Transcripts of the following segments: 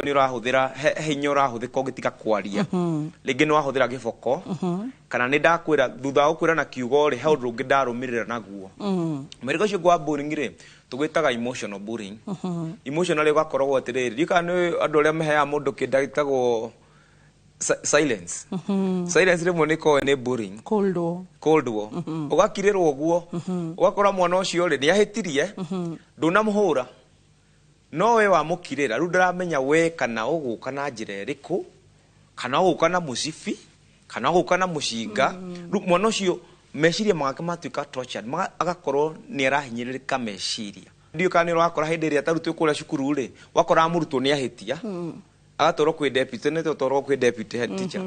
Nĩ ũrahũthĩra hinya ũrahũthĩka ũgĩtiga kwaria, rĩngĩ nĩ wahũthĩra gĩboko, kana nĩ ndakwĩra thutha wa gũkwĩra na kiugo rĩ, he ũndũ ũngĩ ndarũmĩrĩra naguo. Mũhĩrĩga ũcio ũngĩ wa bullying rĩ, tũgwĩtaga emotional bullying. Emotional ũgakoragwo atĩrĩrĩ, ndiũĩ kana nĩ andũ arĩa maheaga mũndũ kĩndũ gĩtagwo silence. Silence rĩmwe nĩ ĩkoragwo nĩ bullying. Cold war. Cold war, ũgakirĩrwo ũguo, ũgakora mwana ũcio rĩ, nĩ ahĩtirie, ndũnamũhũra, no we wamũkirĩra. Rĩu ndaramenya we kana ũgũka na njĩra ĩrĩkũ, kana ũgũka na mũcibi, kana ũgũka na mũcinga. Rĩu mwana ũcio meciria make matuĩka tortured, agakorwo nĩ arahinyĩrĩrĩka meciria. Ndiũĩ kana nĩ ũrakora hĩndĩ ĩrĩa tarĩu twĩ kũrĩa cukuru rĩ, wakoraga mũrutwo nĩ ahĩtia, agatwarwo kwĩ deputy, nĩ tũtwarwo kwĩ deputy head teacher,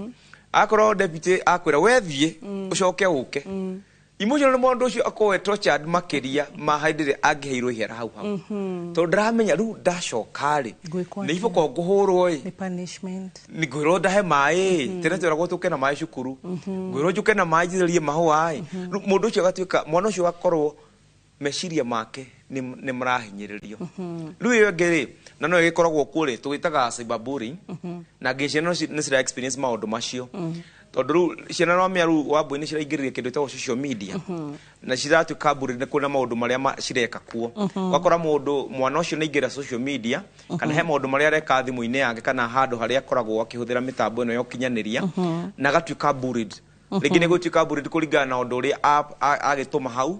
akorwo deputy akwĩra, "We thiĩ ũcoke ũke." Emotional mũndũ ũcio akorwo e tortured makĩria ma hĩndĩ ĩrĩa angĩheirwo ihera hau hau, tondũ ndaramenya rĩu ndacoka rĩ, Ngwĩkwo nĩ atĩa? iboko ngũhũrwo ĩ, Nĩ punishment. Nĩ ngwĩrwo ndahe maĩ. Tene twĩragwo tũke na maĩ cukuru, ngwĩrwo njũke na maĩ njithĩrie mahũa ĩ. Rĩu mũndũ ũcio agatuĩka, mwana ũcio agakorwo meciria make nĩ marahinyĩrĩrio. Rĩu ĩyo ĩngĩ rĩ, na no ĩgĩkoragwo kuo rĩ, tũgĩtaga cyberbullying, na nginya ciana nĩ cira experience maũndũ macio, tondũ rĩu ciana no mĩa rĩu wambui nĩ ciraingĩrĩria kĩndũ gĩtagwo social media, na ciratuĩka bullying nĩ kwĩna maũndũ marĩa cireka kuo. Ũgakora mũndũ, mwana ũcio nĩ aingĩra social media, kana he maũndũ marĩa areka thimũ-inĩ yake, kana handũ harĩa akoragwo akĩhũthĩra mĩtambo ĩno ya ũkinyanĩria, na agatuĩka bullied. Rĩngĩ nĩ gũtuĩka bullied kũringana na ũndũ ũrĩa agĩtũma hau,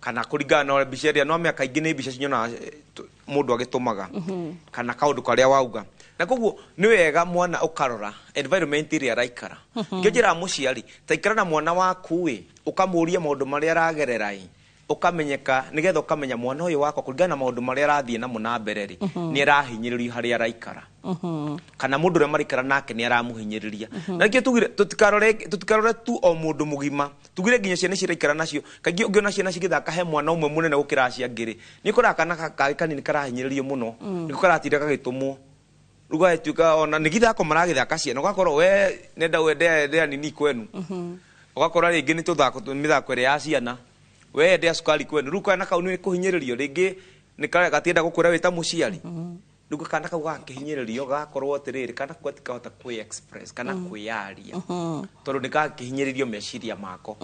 kana kũringana na mbica ĩrĩa no mĩaka ingĩ nĩ mbica cinyonaga mũndũ agĩtũmaga, kana kaũndũ karĩa wauga. Na koguo nĩ wega mwana ũkarora environment ĩrĩa araikara. Nĩkĩo njĩraga mũciari, ta ikara na mwana waku ĩ, ũkamũria maũndũ marĩa aragerera ĩ, ũkamenyeka nĩgetha ũkamenya mwana ũyũ wakwa, kũringana na maũndũ marĩa arathiĩ namo na mbere rĩ, nĩ arahinyĩrĩrio harĩa araikara, kana mũndũ ũrĩa maraikara nake nĩ aramũhinyĩrĩria. Na nĩkĩo tugire tũtikarore tu o mũndũ mũgima, tugire nginya ciana ciraikara nacio. Kaingĩ ũngĩona ciana cigĩthaka, he mwana ũmwe mũnene gũkĩra acio angĩ rĩ, nĩ ũkoraga kana kangĩ kanini karahinyĩrĩrio mũno, nĩko karatinda gagĩtũmwo. Rĩu gagĩtuĩka ona nĩ githako maragĩthaka ciana, ũgakorwo we nenda wende ndea nini kwenu, ũgakora rĩngĩ nĩ tũthako mĩthako ĩrĩa ya ciana, we endea cukari kwenu. Rĩu kana kau nĩ kũhinyĩrĩrio, rĩngĩ nĩ gatienda gũkwĩra wĩ ta mũciari. Rĩu kana kau gakĩhinyĩrĩrio, gagakorwo atĩrĩrĩ, kana kau gatikahota kwĩ express kana kwĩyaria, tondũ nĩ gakĩhinyĩrĩrio meciria mako.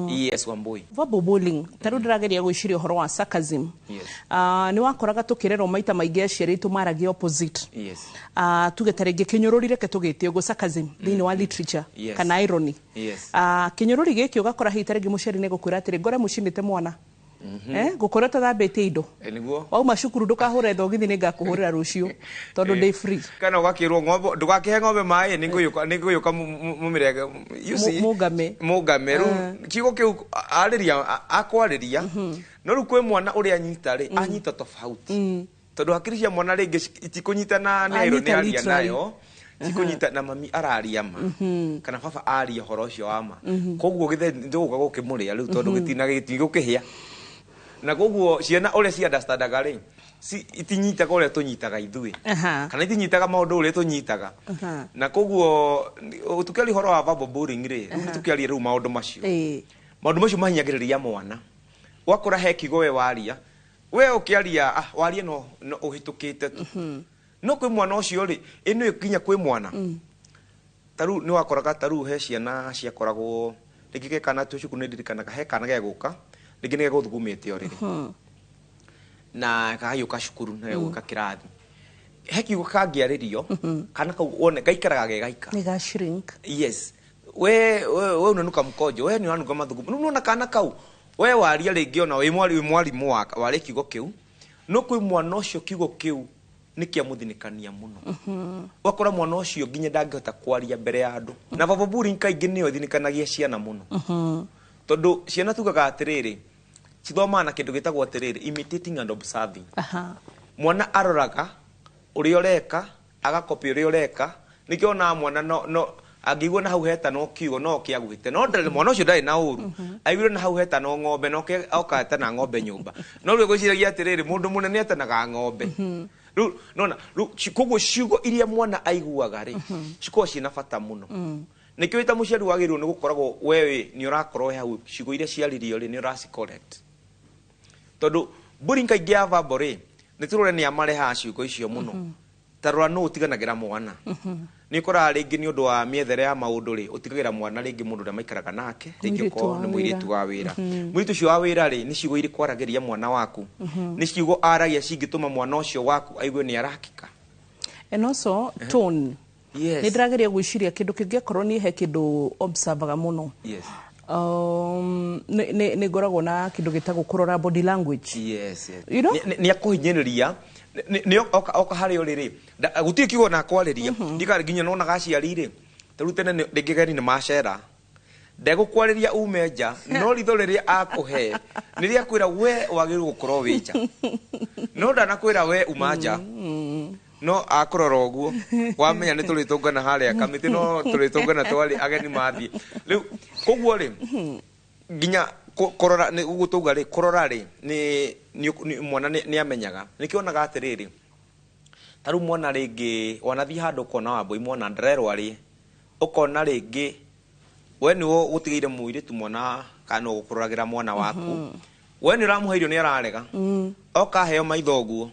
Yes, Wambui. Verbal bullying, ta rĩu ndĩrageria gwĩciria ũhoro wa sarcasm. Nĩ wakoraga tũkĩrerwo maita maingĩ aciari aitũ maragia opposite. Tuge ta rĩngĩ kĩnyũrũri, reke tũgĩte ũguo, sarcasm thĩinĩ wa literature, kana irony. Kĩnyũrũri gĩkĩ ũgakora hihi ta rĩngĩ mũciari nĩ egũkwĩra atĩrĩ, ngore mũcinĩte mwana, ngũkora ũtathambĩtie indo. Nĩguo. Wauma cukuru ndũkahũre thogithi, nĩ ngakũhũrĩra rũciũ tondũ ndĩ free. Kana ũgakĩrwo ng'ombe, ndũgakĩhe ng'ombe maĩ, nĩ ngũyũka mũmĩrege, you see. Mũngame. Mũngame. Rĩu kiugo kĩu arĩria akwarĩria, no rĩu kwĩ mwana ũrĩa anyita rĩ, anyita tofauti, tondũ hakiri cia mwana rĩngĩ itikũnyitana nĩ airwo nĩ Anyita aria literally. nayo cikũnyita na mami araria ma kana baba aria ũhoro ũcio wa ma. Koguo gĩthe ndũgũka gũkĩmũrĩa rĩu, tondũ gĩtina gĩtigũkĩhĩa. Na koguo ciana ũrĩa ci understandaga rĩ, itinyitaga ũrĩa tũnyitaga ithuĩ, kana itinyitaga maũndũ ũrĩa tũnyitaga. Na koguo tũkĩaria ũhoro wa verbal bullying rĩ, rĩu tũkĩaria rĩu maũndũ macio, maũndũ macio mahinyagĩrĩria mwana. Wakora he kiugo we waria, we ũkĩaria, waria no ũhĩtũkĩte tu, no kwĩ mwana ũcio rĩ, ĩno nginya kwĩ mwana ta rĩu nĩ wakoraga, ta rĩu he ciana ciakoragwo rĩngĩ ke kana twĩ cukuru, nĩ ndirikanaga he kana gegũka, rĩngĩ nĩ gegũthugumĩte ũrĩrĩ na kagagĩũka cukuru na gegũka kĩrathi, he kiugo kangĩarĩrio kana kau wone gaikaraga ge gaika. Nĩ ga shrink. Yes, we unanuka mkojo, we ni unanuka mathugumo. Rĩu nona kana kau we waria rĩngĩ, ona wĩ mwarimũ waria kiugo kĩu, no kwĩ mwana ũcio kiugo kĩu nĩ kĩamũthinĩkania mũno. Ũgakora mwana ũcio nginya ndangĩhota kwaria mbere ya andũ. Na verbal bullying kaingĩ nĩyo ĩthinĩkanagia ciana mũno, tondũ ciana tugaga atĩrĩrĩ, cithomaga na kĩndũ gĩtagwo atĩrĩrĩ, imitating and observing. Mwana aroraga ũrĩa ũreka, agakopi ũrĩa ũreka. Nĩkĩo onaga mwana no angĩigua na hau hetanwo kiugo no oke agwĩte, no ndarĩ mwana ũcio ndarĩ na ũru, aiguire na hau hetanwo ng'ombe, no oke oka etana ng'ombe nyũmba, no rĩu gwĩciragia atĩrĩrĩ, mũndũ mũnene etanaga ng'ombe. Rĩu nona rĩu koguo ciugo iria mwana aiguaga rĩ, cikoragwo ciĩna bata mũno. Nĩkĩo wĩ ta mũciari wagĩrĩirwo nĩ gũkoragwo wewe nĩ ũrakorwo wĩ hau, ciugo iria ciaririo rĩ, nĩ ũraci correct, tondũ bullying kaingĩ ya verbal rĩ, nĩ tũrore nĩ amarehaga ciugo icio mũno. Ta rora nũ ũtiganagĩra mwana. Nĩ ũkoraga rĩngĩ nĩ ũndũ wa mĩethere ya maũndũ rĩ, ũtigagĩra mwana rĩngĩ mũndũ ũrĩa maikaraga nake, rĩngĩ Mũirĩtu ũkorwo wa nĩ wĩra. Mũirĩtu wa wĩra. Mũirĩtu ũcio wa wĩra rĩ, nĩ ciugo irĩkũ aragĩria mwana waku? Nĩ ciugo aragia cingĩtũma mwana ũcio waku aigue nĩ arakĩka? And also tone. Nĩ ndĩrageria gwĩciria kĩndũ kĩngĩ akorwo niĩ he kĩndũ observaga mũno. Nĩ ngoragwo na kĩndũ gĩtagwo kũrora body language. Yes. You know? Nĩ akũhinyĩrĩria nĩ oka harĩa ũrĩ rĩ, gũtirĩ kiugo na kwarĩria ndikarĩ nginya nonaga aciari rĩ, ta rĩu tene rĩngĩ geni nĩ macera, ndegũkwarĩria ume nja, no ritho rĩrĩa akũhe nĩ rĩakwĩra we wagĩrĩirwo gũkorwo wĩ nja, no ndanakwĩra we uma nja, no akũrora ũguo wamenya nĩ tũrĩtũngana harĩa kamĩtĩ, no tũrĩtũngana twarĩ ageni mathiĩ. Rĩu koguo rĩ, nginya kũrora nĩ ũguo tauga rĩ, kũrora rĩ, nĩ mwana nĩ amenyaga. Nĩkĩo onaga atĩrĩrĩ, ta rĩu mwana rĩngĩ wanathiĩ handũ ũkona Wambũi mwana ndarerwo arĩe, ũkona rĩngĩ we nĩwe ũgũtigĩire mũirĩtu mwana kana nĩwe ũgũkũroragĩra mwana waku, we nĩ ũramũhe irio nĩ ararega, oka aheo maitho ũguo,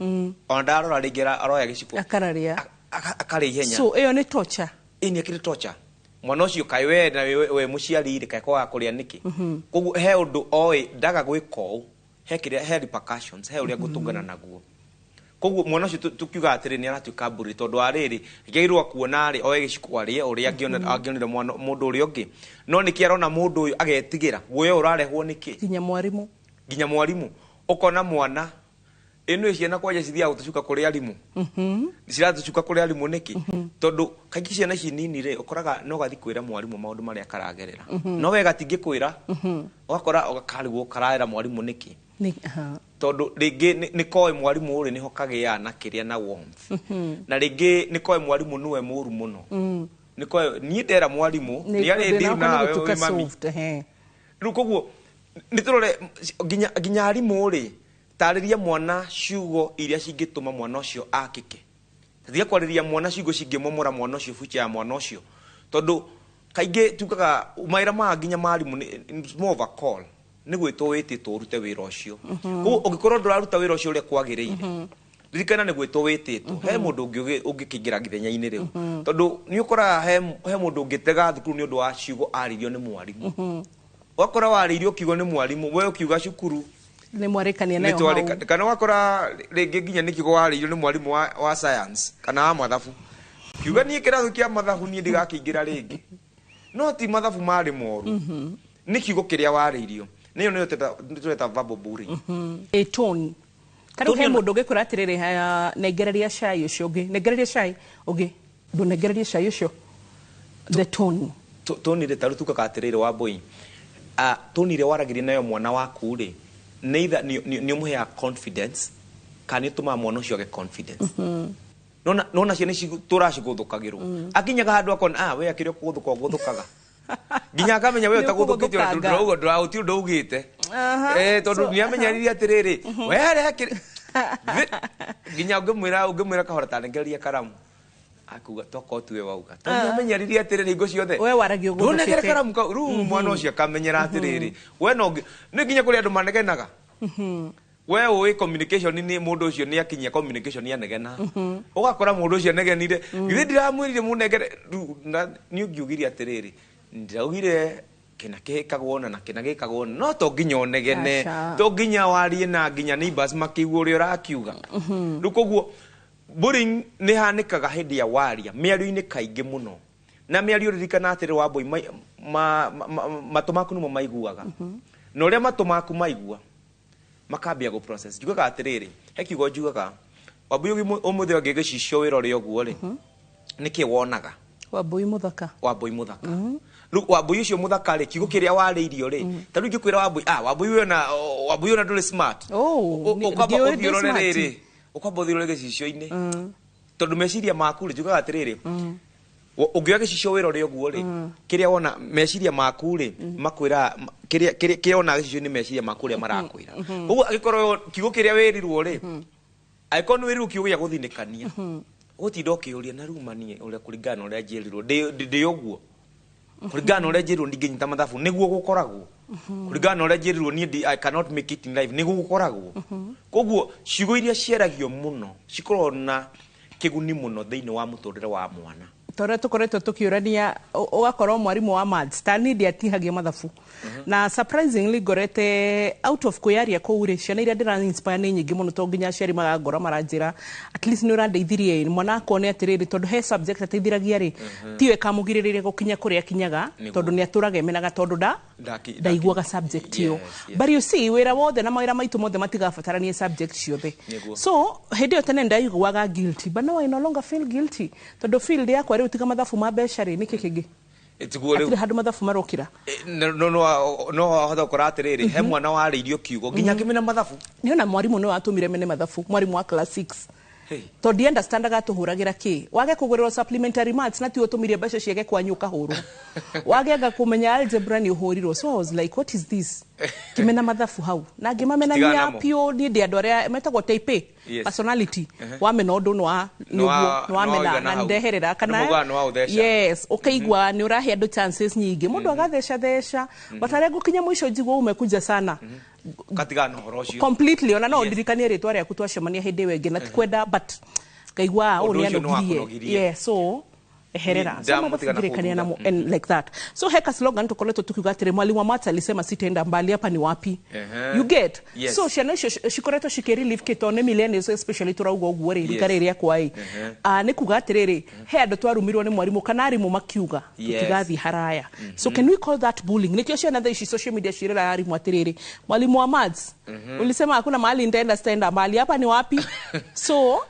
ona ndarora rĩngĩ aroya gĩciko akararĩa. Akarĩa ihenya. So ĩyo nĩ torture. Ĩ nĩ akĩrĩ torture mwana ũcio. Kaĩ we na we mũciari rĩ, kaĩ kwaga kũrĩa nĩkĩ? Koguo he ũndũ oĩ ndaga gwĩka ũũ, he kĩrĩa, he repercussions, he ũrĩa ngũtũngana naguo. Koguo mwana ũcio tukiuga atĩrĩ nĩ aratuĩka mbũri, tondũ wa rĩrĩ agĩrĩirwo kuona rĩ, oe gĩciko arĩe ũrĩa angĩonire mwana mũndũ ũrĩa ũngĩ, no nĩkĩ arona mũndũ ũyũ agetigĩra? Guoya ũyũ ũrarehwo nĩkĩ? Nginya mwarimũ. Nginya mwarimũ, ũkona mwana ĩno ciana kwanja cithiaga gũtũcuka kũrĩ arimũ. Ciratũcuka kũrĩ arimũ nĩkĩ? Tondũ kaingĩ ciana ici nini rĩ, ũkoraga no gathi kwĩra mwarimũ maũndũ marĩa karagerera, no we gatingĩkwĩra, ũgakora karigwo karera mwarimũ nĩkĩ. Tondũ rĩngĩ nĩ koĩ mwarimũ rĩ, nĩho kagĩaga na kĩrĩa na warmth, na rĩngĩ nĩ koĩ mwarimũ nĩwe mũru mũno, nĩ koĩ niĩ ndera mwarimũ nĩ arĩ Thĩna deal wakwa nĩ nawe gũtuĩka wĩ mami. soft, ehe. Rĩu koguo nĩ tũrore nginya arimũ rĩ, tarĩria mwana ciugo iria cingĩtũma mwana ũcio akĩke. Tiga kwarĩria mwana ciugo cingĩmomora mwana ũcio, future ya mwana ũcio, tondũ kaingĩ tugaga mawĩra maya nginya marimũ it's more of a call, nĩ gwĩtwo wĩtĩtwo ũrute wĩra ũcio. Koguo ũngĩkorwo ndũraruta wĩra ũcio ũrĩa kwagĩrĩire, ririkana nĩ gwĩtwo wĩtĩtwo, he mũndũ ũngĩ ũngĩkĩingĩra ithenya-inĩ rĩu, tondũ nĩ ũkoraga he mũndũ ũngĩtega thukuru nĩ ũndũ wa ciugo aririo nĩ mwarimũ. Ũgakora warĩirio kiugo nĩ mwarimũ, we ũkiuga cukuru Nĩ mwarĩkania nayo nĩ hau. Kana ũgakora rĩngĩ nginya nĩ kiugo warĩirio nĩ mwarimũ wa science kana wa mathabu, kiuga niĩ kĩrathi kĩa mathabu niĩ ndigakĩingĩra rĩngĩ, no ti mathabu marĩ moru, nĩ kiugo kĩrĩa warĩirio. Nĩyo nĩyo tũreta verbal bullying. Ĩ tone, ta rĩu Tone he mũndũ ũngĩkwĩra atĩrĩrĩ, haya, nengereria cai ũcio ũngĩ, nengereria cai ũngĩ, ndũnengererie cai ũcio, the tone. Tone rĩ, tarĩu tugaga atĩrĩrĩ, Wambũi, tone ĩrĩa waragĩria nayo mwana waku rĩ, nĩ either nĩ ũmũheaga confidence kana nĩ ũtũmaga mwana ũcio age confidence. Nona ciana ici tũracigũthũkagĩrwo, akinyaga handũ akona, ah, we akĩrĩ kũgũthũka ũgũthũkaga, nginya akamenya we Nĩ ũtagũthũkĩte. Ũkũgũthũkanga. Ndũrauga ndũra ũndũ augĩte. Tondũ nĩ amenyeririe atĩrĩrĩ, we harĩa akĩrĩ nginya ũngĩmwĩra kahora tanengereria karamu, akuga tokorwo tuwe wauga, tondũ nĩ amenyeririe atĩrĩrĩ hingo ciothe We waragia ndũnengere ũgũthũkĩte. Karamu kau. Rĩu mwana ũcio akamenyera atĩrĩrĩ, we no nĩ nginya kũrĩ andũ manegenaga, we ũĩ communication nĩ mũndũ ũcio nĩ akinyia communication anegena, ũgakora mũndũ ũcio anegenire, githĩ ndiramwĩrire mũnengere? Rĩu niĩ ũngiugire atĩrĩrĩ, ndiraugire kĩna kĩkagwo na kĩna gĩkagwo, no to nginya ũnegene. Aca. To nginya warie na nginya neighbors makĩigua ũrĩa ũrakiuga. Rĩu koguo bullying nĩ hanĩkaga hĩndĩ ya waria mĩario-inĩ kaingĩ mũno, na mĩario, ririkana atĩrĩ Wambũi, matũ maku nĩmo maiguaga, na ũrĩa matũ maku maigua makambia gũ process. Njugaga atĩrĩrĩ, he kiugo njugaga, Wambũi, ũmũthĩ ũngĩgĩcicio wĩra ũrĩa ũguo rĩ, nĩkĩ wonaga? Wambũi mũthaka. Wambũi mũthaka. Rĩu Wambũi ũcio mũthaka rĩ, kiugo kĩrĩa warĩirio rĩ, ta rĩu ingĩkwĩra Wambũi, ah, Wambũi wĩna Wambũi ona ndũrĩ smart. Oh, Ũkwamba ndiũĩ ũthiĩ ndĩ ũrore smart. rĩrĩ, ũkwamba ũthiĩ ũrore gĩcicio-inĩ, tondũ meciria maku rĩ, njugaga atĩrĩrĩ, ũngĩoya gĩcicio wĩra ũrĩa ũguo rĩ, kĩrĩa wona meciria maku rĩ makwĩra, kĩrĩa wona gĩcicio-inĩ, meciria maku ũrĩa marakwĩra. Koguo angĩkorwo kiugo kĩrĩa wĩrirwo rĩ, angĩkorwo nĩ wĩrirwo kiugo gĩa gũthinĩkania, ũgũtinda ũkĩũria na rĩu manie ũrĩa kũringana na ũrĩa njĩrirwo ndĩ ũguo, kũringana na ũrĩa njĩrirwo ndingĩnyita mathabu nĩguo gũkoragwo, kũringana na ũrĩa njĩrirwo niĩ I cannot make it in life nĩguo gũkoragwo. Koguo ciugo iria ciaragio mũno cikoragwo na Kĩguni mũno thĩinĩ wa mũtũrĩre wa mwana. Tondũ tũkoretwo tũkĩũrania, ũgakorwo mwarimũ wa maths ta niĩ ndiatihagia mathabu, na surprisingly ngorete out of kwĩyaria kũu rĩ, ciana iria ndĩra inspire nĩ nyingĩ mũno, to nginya aciari magangora maranjĩra, "At least nĩ ũrandeithirie mwana wakwa." Nĩ atĩrĩrĩ, tondũ he subject ateithiragia rĩ, tiyo ĩkamũgirĩrĩria gũkinya kũrĩa akinyaga, tondũ nĩ atũraga emenaga tondũ nda ndaiguaga subject ĩyo. But you see, wĩra wothe na mawĩra maitũ mothe matigabatarania subject ciothe. So hĩndĩ ĩyo tene ndaiguaga guilty, but now I no longer feel guilty, tondũ field yakwa rĩu tiga mathabu ma mbeca rĩ, nĩkĩ kĩngĩ? Tiguo rĩu. Hatirĩ handũ mathabu marokĩra. No wahota gũkora atĩrĩrĩ, he mwana warĩirio kiugo nginya akĩmena mathabu. Nĩona mwarimũ nĩwe watũmire mene mathabu, mwarimũ wa class 6. Hey. Tondũ ndiunderstandaga atũhũragĩra kĩ wage kũgũrĩrwo supplementary maths, na tiwe ũtũmirie mbeca ciage kwanyu ũkahũrwo, wage kũmenya algebra nĩ ũhũrirwo. So I was like, "What is this?" Kĩmena mathabu hau na ngĩmamenania. Tigana namo. Piũ niĩ ndĩ andũ arĩa metagwo type A personality. Wamena ũndũ nĩ nĩ wamena nĩwaũigana na hau. ndeherera kana Andũ maugaga nĩwaũtheca. Yes, ũkaigua nĩ ũrahe andũ chances nyingĩ, mũndũ agatheca theca, but arĩa ngũkinya mũico njigua umekuja sana. Katigana na ũhoro ũcio. Completely. Ona no ndirikanie rĩtwa rĩaku twacemania hĩndĩ ĩyo ĩngĩ, na ti kwenda, but ngaigua ũũ Ũndũ nĩ ũcio anogirie. nĩwakũnogirie. Yeah, so eherera. Ni So mathabu ndamũtigana ngirikania kũu namo thutha. and like that. So heka slogan tukoretwo tukiuga atĩrĩ, "Mwalimu wa maths alisema sitaenda mbali, hapa ni wapi?" You get? Yes. So ciana icio cikoretwo cikĩrelieve kĩ, tondũ nĩ millennials especially tũrauga ũguo rĩ, rika rĩrĩ rĩakwa ĩ. Ah, nĩ kuga atĩrĩrĩ, he andũ twarumirwo nĩ mwarimũ kana arimũ makiuga tũtigathiĩ haraya. So can we call that bullying? Nĩkĩo ciana thaa ici social media cirĩra arimũ atĩrĩrĩ, "Mwalimu wa maths ulisema hakuna mahali nitaenda, sitaenda mbali, hapa ni wapi?" So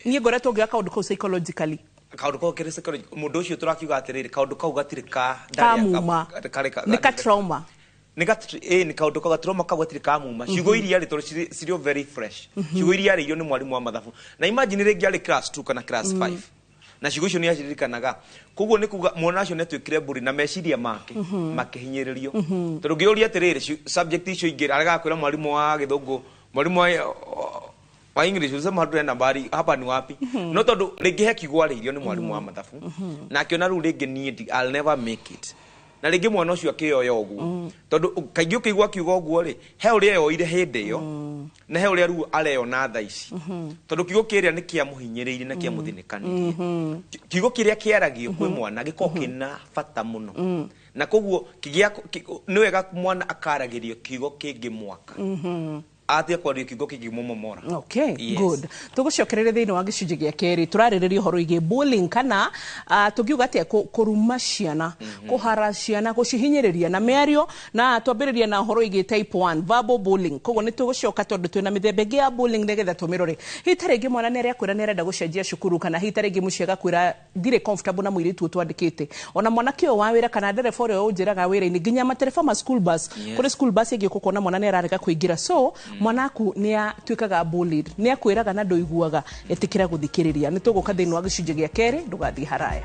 niĩ ngoretwo ngĩoya kaũndũ kau psychologically. Kaũndũ kau kĩrĩ psychology. Mũndũ ũcio tũrakiuga atĩrĩrĩ, kaũndũ kau gatirĩ ka kamuma. Nĩ ka trauma. Nĩ ga nĩ kaũndũ kau gatrauma kau gatirĩ kamuma. Ciugo iria rĩ, tondũ cirĩ o very fresh, ciugo iria arĩirio nĩ mwarimũ wa mathabu, na imagine rĩngĩ arĩ class 2 kana class 5 na ciugo icio nĩ aciririkanaga. Koguo nĩ kuga mwana ũcio nĩ atuĩkire mbũri na meciria make makĩhinyĩrĩrio, tondũ ngĩũria atĩrĩrĩ, subject icio ingĩ aregaga kwĩra mwarimũ wa gĩthũngũ, mwarimũ wa English ulisema hatuenda mbali, hapa ni wapi? No tondũ rĩngĩ he kiugo arĩirio nĩ mwarimũ wa mathabu na akĩona rĩu rĩngĩ niĩ I'll never make it, na rĩngĩ mwana ũcio akĩoya ũguo, tondũ kaingĩ ũkĩigua akiuga ũguo rĩ, he ũrĩa yoire hĩndĩ ĩyo na he ũrĩa rĩu areyona thaa ici, tondũ kiugo kĩrĩa nĩ kĩamũhinyĩrĩirie na kĩamũthinĩkanirie. Kiugo kĩrĩa kĩaragio kwĩ mwana gĩkoragwo kĩna bata mũno, na koguo nĩ wega mwana akaragĩrio kiugo kĩngĩmwaka, atige kwaria kiugo kĩngĩmũmomora. Okay. Yes. Good. Tũgũcokereria thĩinĩ wa gĩcunjĩ gĩa kerĩ, tũrarĩrĩria ũhoro wĩgiĩ bullying kana tũngiuga atĩa, kũruma ciana, kũhara ciana, gũcihinyĩrĩria na mĩario, na twambĩrĩria na ũhoro wĩgiĩ type 1 verbal bullying. Koguo nĩ tũgũcoka tondũ twĩna mĩthemba ĩngĩ ya bullying nĩgetha tũmĩrore. Hihi ta rĩngĩ mwana nĩ arekwĩra nĩ arenda gũcenjia cukuru, kana hihi ta rĩngĩ mũciĩ agakwĩra ndirĩ comfortable na mũirĩtu ũyũ twandĩkĩte, ona mwanake ũyũ wa wĩra, kana ndereba ũrĩa ũnjĩraga wĩra-inĩ, nginya matereba ma school bus. Kũrĩ school bus ĩngĩ ũkũkona mwana nĩ ararega kũingĩra. So mwana aku nĩ atuĩkaga bullied, nĩ akwĩraga na ndũiguaga, ĩtĩkĩra gũthikĩrĩria. Nĩ tũgũka thĩinĩ wa gĩcunjĩ gĩa kerĩ, ndũgathiĩ haraya.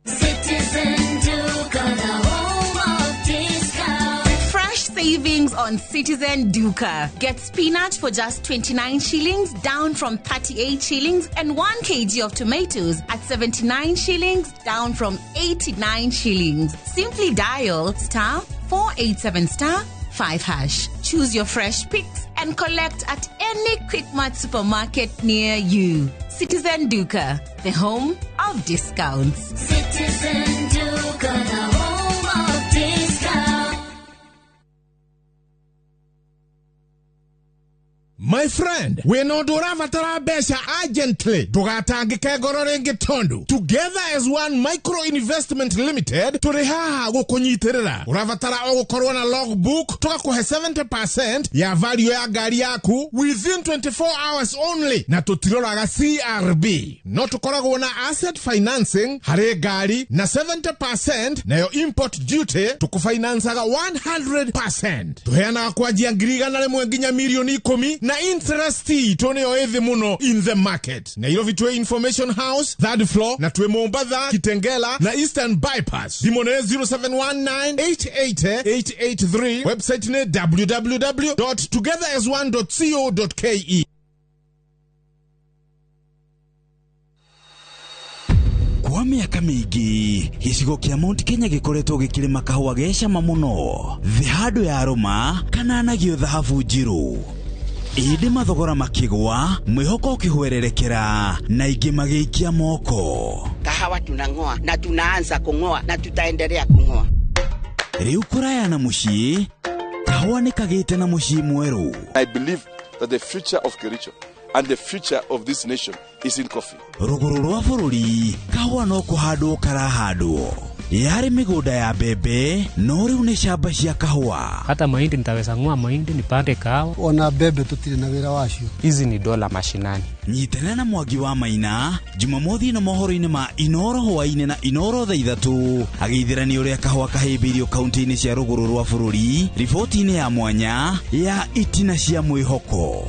Citizen Duka, the home of discount. Fresh savings on Citizen Duka. Get spinach for just 29 shillings, down from 38 shillings, and 1 kg of tomatoes at 79 shillings, down from 89 shillings. Simply dial *487*5#. Choose your fresh picks and collect at any Quickmart supermarket near you. Citizen Duka, the home of discounts. Citizen Duka, the home of discount. My friend, wĩna ũndũ ũrabatara mbeca urgently, ndũgatangĩke ngoro rĩngĩ, tondũ Together as One Micro Investment Limited tũrĩ haha gũkũnyitĩrĩra. Ũrabatara o gũkorwo na logbook, tũgakũhe 70% ya value ya ngari yaku within 24 hours only, na tũtiroraga CRB. No tũkoragwo na asset financing harĩ ngari na 70%, nayo import duty tũkũfinancaga 100%. Tũheanaga kwanjia 100,000 nginya 10,000,000, na interest itũ nĩyo ĩthĩ mũno in the market. Nairobi twĩ Information House third floor, na twĩ Mombatha, Kitengela na Eastern Bypass. Thimũ nĩ 0719 880 883, website nĩ www togetherasone co ke. Kwa mĩaka mĩingĩ gĩcigo kĩa Mount Kenya gĩkoretwo gĩkĩrĩma kahũa ge cama mũno thĩ handũ ya rũma kana nagio thahabu njirũ ĩndĩ mathogora makĩgwa mwĩhoko ũkĩhwererekera na ingĩ magĩikia moko. Kahawa tunang'oa na tunaanza kung'oa na tutaendelea kung'oa. Rĩu kũraya na mũciĩ kahũa nĩ kagĩte na mũciĩ mwerũ. I believe that the future of Kericho and the future of this nation is in coffee. Rũgũrũ rwa bũrũri kahũa no kũhandwo karahandwo yarĩ mĩgũnda ya mbembe no rĩu nĩ camba cia kahũa. Hata mahindi nitaweza ng'oa mahindi nipande kahawa. Ona mbembe tutire na wĩra wacio. Hizi ni dola mashinani. Nyitana na Mwangi wa Maina Jumamothi na mohoro-inĩ ma Inoro hwaĩ-inĩ na Inoro thaa 3 agĩithĩrania ũrĩa kahũa kahĩmbĩirio kaunti-inĩ cia rũgũrũ rwa bũrũri riboti-inĩ ya mwanya ya itina cia mwĩhoko.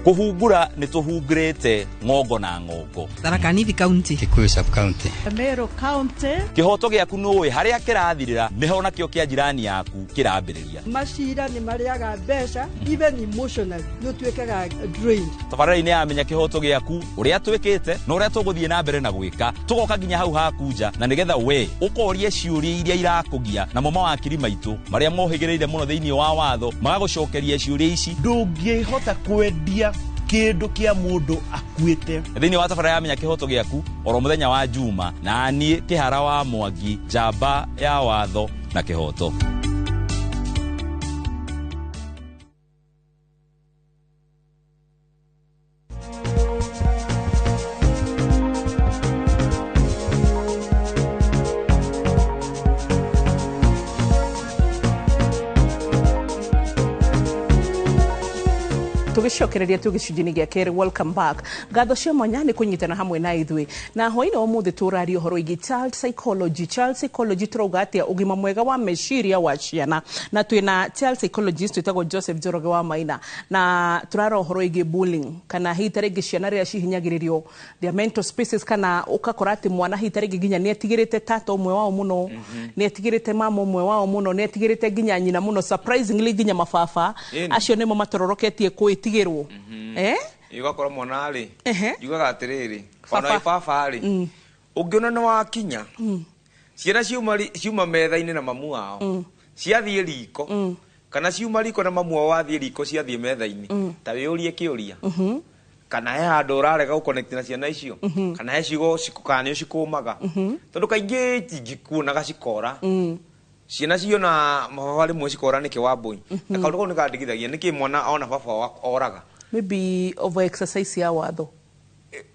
Kuhungura nĩ tũhungurĩte ng'ongo na ng'ongo. Tharaka Nithi County, Kikuyu sub county, Meru County. Kĩhoto gĩaku nũĩ harĩa kĩrathirĩra nĩho nakĩo kĩa jirani yaku kĩrambĩrĩria. Macira nĩ marĩaga mbeca even emotionally nĩ ũtuĩkaga drained. Tabarĩra-inĩ ya Menya Kĩhoto Gĩaku ũrĩa twĩkĩte na ũrĩa tũgũthiĩ na mbere na gwĩka tũgoka nginya hau haku nja na nĩgetha we ũkorie ciũria iria irakũgia namo mawakiri maitũ marĩa mohĩgĩrĩire mũno thĩinĩ wa watho magagũcokeria ciũria ici. Ndũngĩhota kwendia kĩndũ kĩa mũndũ akuĩte. Thĩinĩ wa tabarĩra ya Menya Kĩhoto Gĩaku oro mũthenya wa Juma na niĩ Kĩhara wa Mwangi njamba ya watho na kĩhoto. Tũgĩcokereria tu gĩcunjĩ-inĩ gĩa kerĩ. Welcome back. Ngatho cia mwanya nĩ kũnyitana hamwe na ithuĩ na hwaĩ-inĩ wa ũmũthĩ tũraria ũhoro wĩgiĩ child psychology. Child psychology tũrauga atĩa ũgima mwega wa meciria wa ciana, na twĩna child psychologist wĩtagwo Joseph Njoroge wa Maina, na tũrara ũhoro wĩgiĩ bullying kana hihi ta rĩngĩ ciana rĩrĩa cihinyagĩrĩrio their mental spaces, kana ũgakora atĩ mwana hihi ta rĩngĩ nginya nĩ etigĩrĩte tata ũmwe wao mũno, nĩ etigĩrĩte mama ũmwe wao mũno, nĩ etigĩrĩte nginya nyina mũno, surprisingly nginya mababa acio nĩmo matororoketie kwĩtigĩrwo. Igakora mwana rĩ njugaga atĩrĩrĩ ona ĩ baba rĩ ũngĩona nĩ wakinya ciana ciuma metha-inĩ na mamu wao ciathiĩ riko kana ciuma riko na mamu wao wathiĩ riko ciathiĩ metha-inĩ ta wĩyũrie kĩũria kana he handũ ũrarega gũconnect na ciana icio kana he ciugo kana nĩ ũcikũmaga tondũ kaingĩ tingĩkuonaga cikora ciana ciona mababa rĩmwe cikora nĩkĩ Wambũi na kaũndũ kau nĩkandigithagia nĩkĩ mwana ona baba oraga maybe over exercise ya watho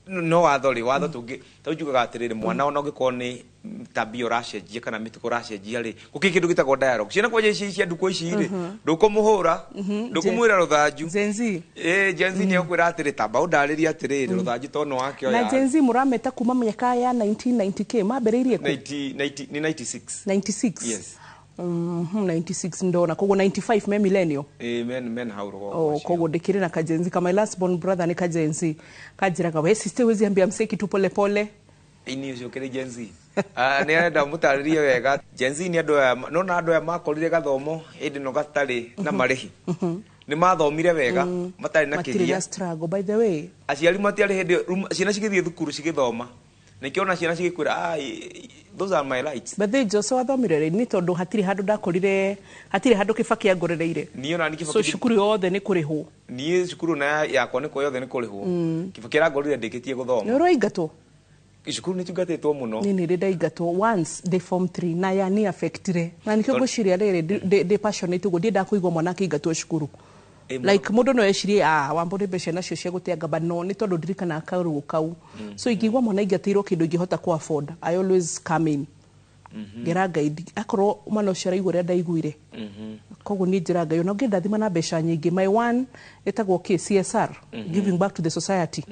no watho rĩ watho tũngĩ tondũ njugaga atĩrĩrĩ mwana ona ũngĩkorwo nĩ tabia ũracenjia kana mĩtugo ũracenjia rĩ gũkĩrĩ kĩndũ gĩtagwo dialogue. Ciana kwanja ici cia ndukũ ici rĩ ndũkũmũhũra ndũkũmwĩra rũthanju. Gen Z Gen Z nĩ ũkwĩra atĩrĩ tamba ũndarĩrie atĩrĩrĩ rũthanju to nĩ wakĩoya. Na Gen Z mũrameta kuma mĩaka ya 1990k mambĩrĩirie kũ? 90 nĩ 96. 96. Yes. 96 ndona koguo 95 me millennial. Men hau rũgongo. Oh, koguo ndikiri na kajenzi kama last born brother ni kajenzi kajiraga we sister wezi ambia msee kitu pole pole. Ini ũcio kĩrĩ Gen Z. Nĩ arenda mũtarĩrie wega Gen Z nĩ andũ aya nona andũ aya makorire gathomo hĩndĩ ĩno gatarĩ na marĩhi nĩ mathomire wega matarĩ na kĩgia struggle by the way. Aciari matiarĩ hĩndĩ ciana cigĩthiĩ thukuru cigĩthoma nĩkĩo ciana cigĩkwĩra those are my rights. But they just wathomire rĩ nĩ tondũ hatirĩ handũ ndakorire hatirĩ handũ Kĩbaki angorereire. Niĩ ona nĩ Kĩbaki so cukuru yothe nĩ kũrĩhwo. Niĩ cukuru na yakwa nĩ yothe nĩ kũrĩhwo. Kĩbaki arangorire ndĩkĩtie gũthoma. Nĩ ũraingatwo? Cukuru nĩ tungatĩtwo mũno. Niĩ nĩ ndĩ ndaingatwo once ndĩ form 3 na ya nĩ affectire na nĩkĩo ngwĩciria rĩrĩ ndĩ passionate ũguo ndiendaga kũigua mwana akĩingatwo cukuru. Like mũndũ no ecirie Wambũ nĩ mbeca nacio cia gũteanga but no nĩ tondũ ndirikanaga kaũrugo kau. So ingĩigua mwana aingatĩirwo kĩndũ ingĩhota kũ afford I always come in ngera Ngai akorwo mwana ũcio araigua ũrĩa ndaiguire koguo niĩ njĩra Ngai ona ũngĩndathima na mbeca nyingĩ my one ĩtagwo kĩ CSR giving back to the society.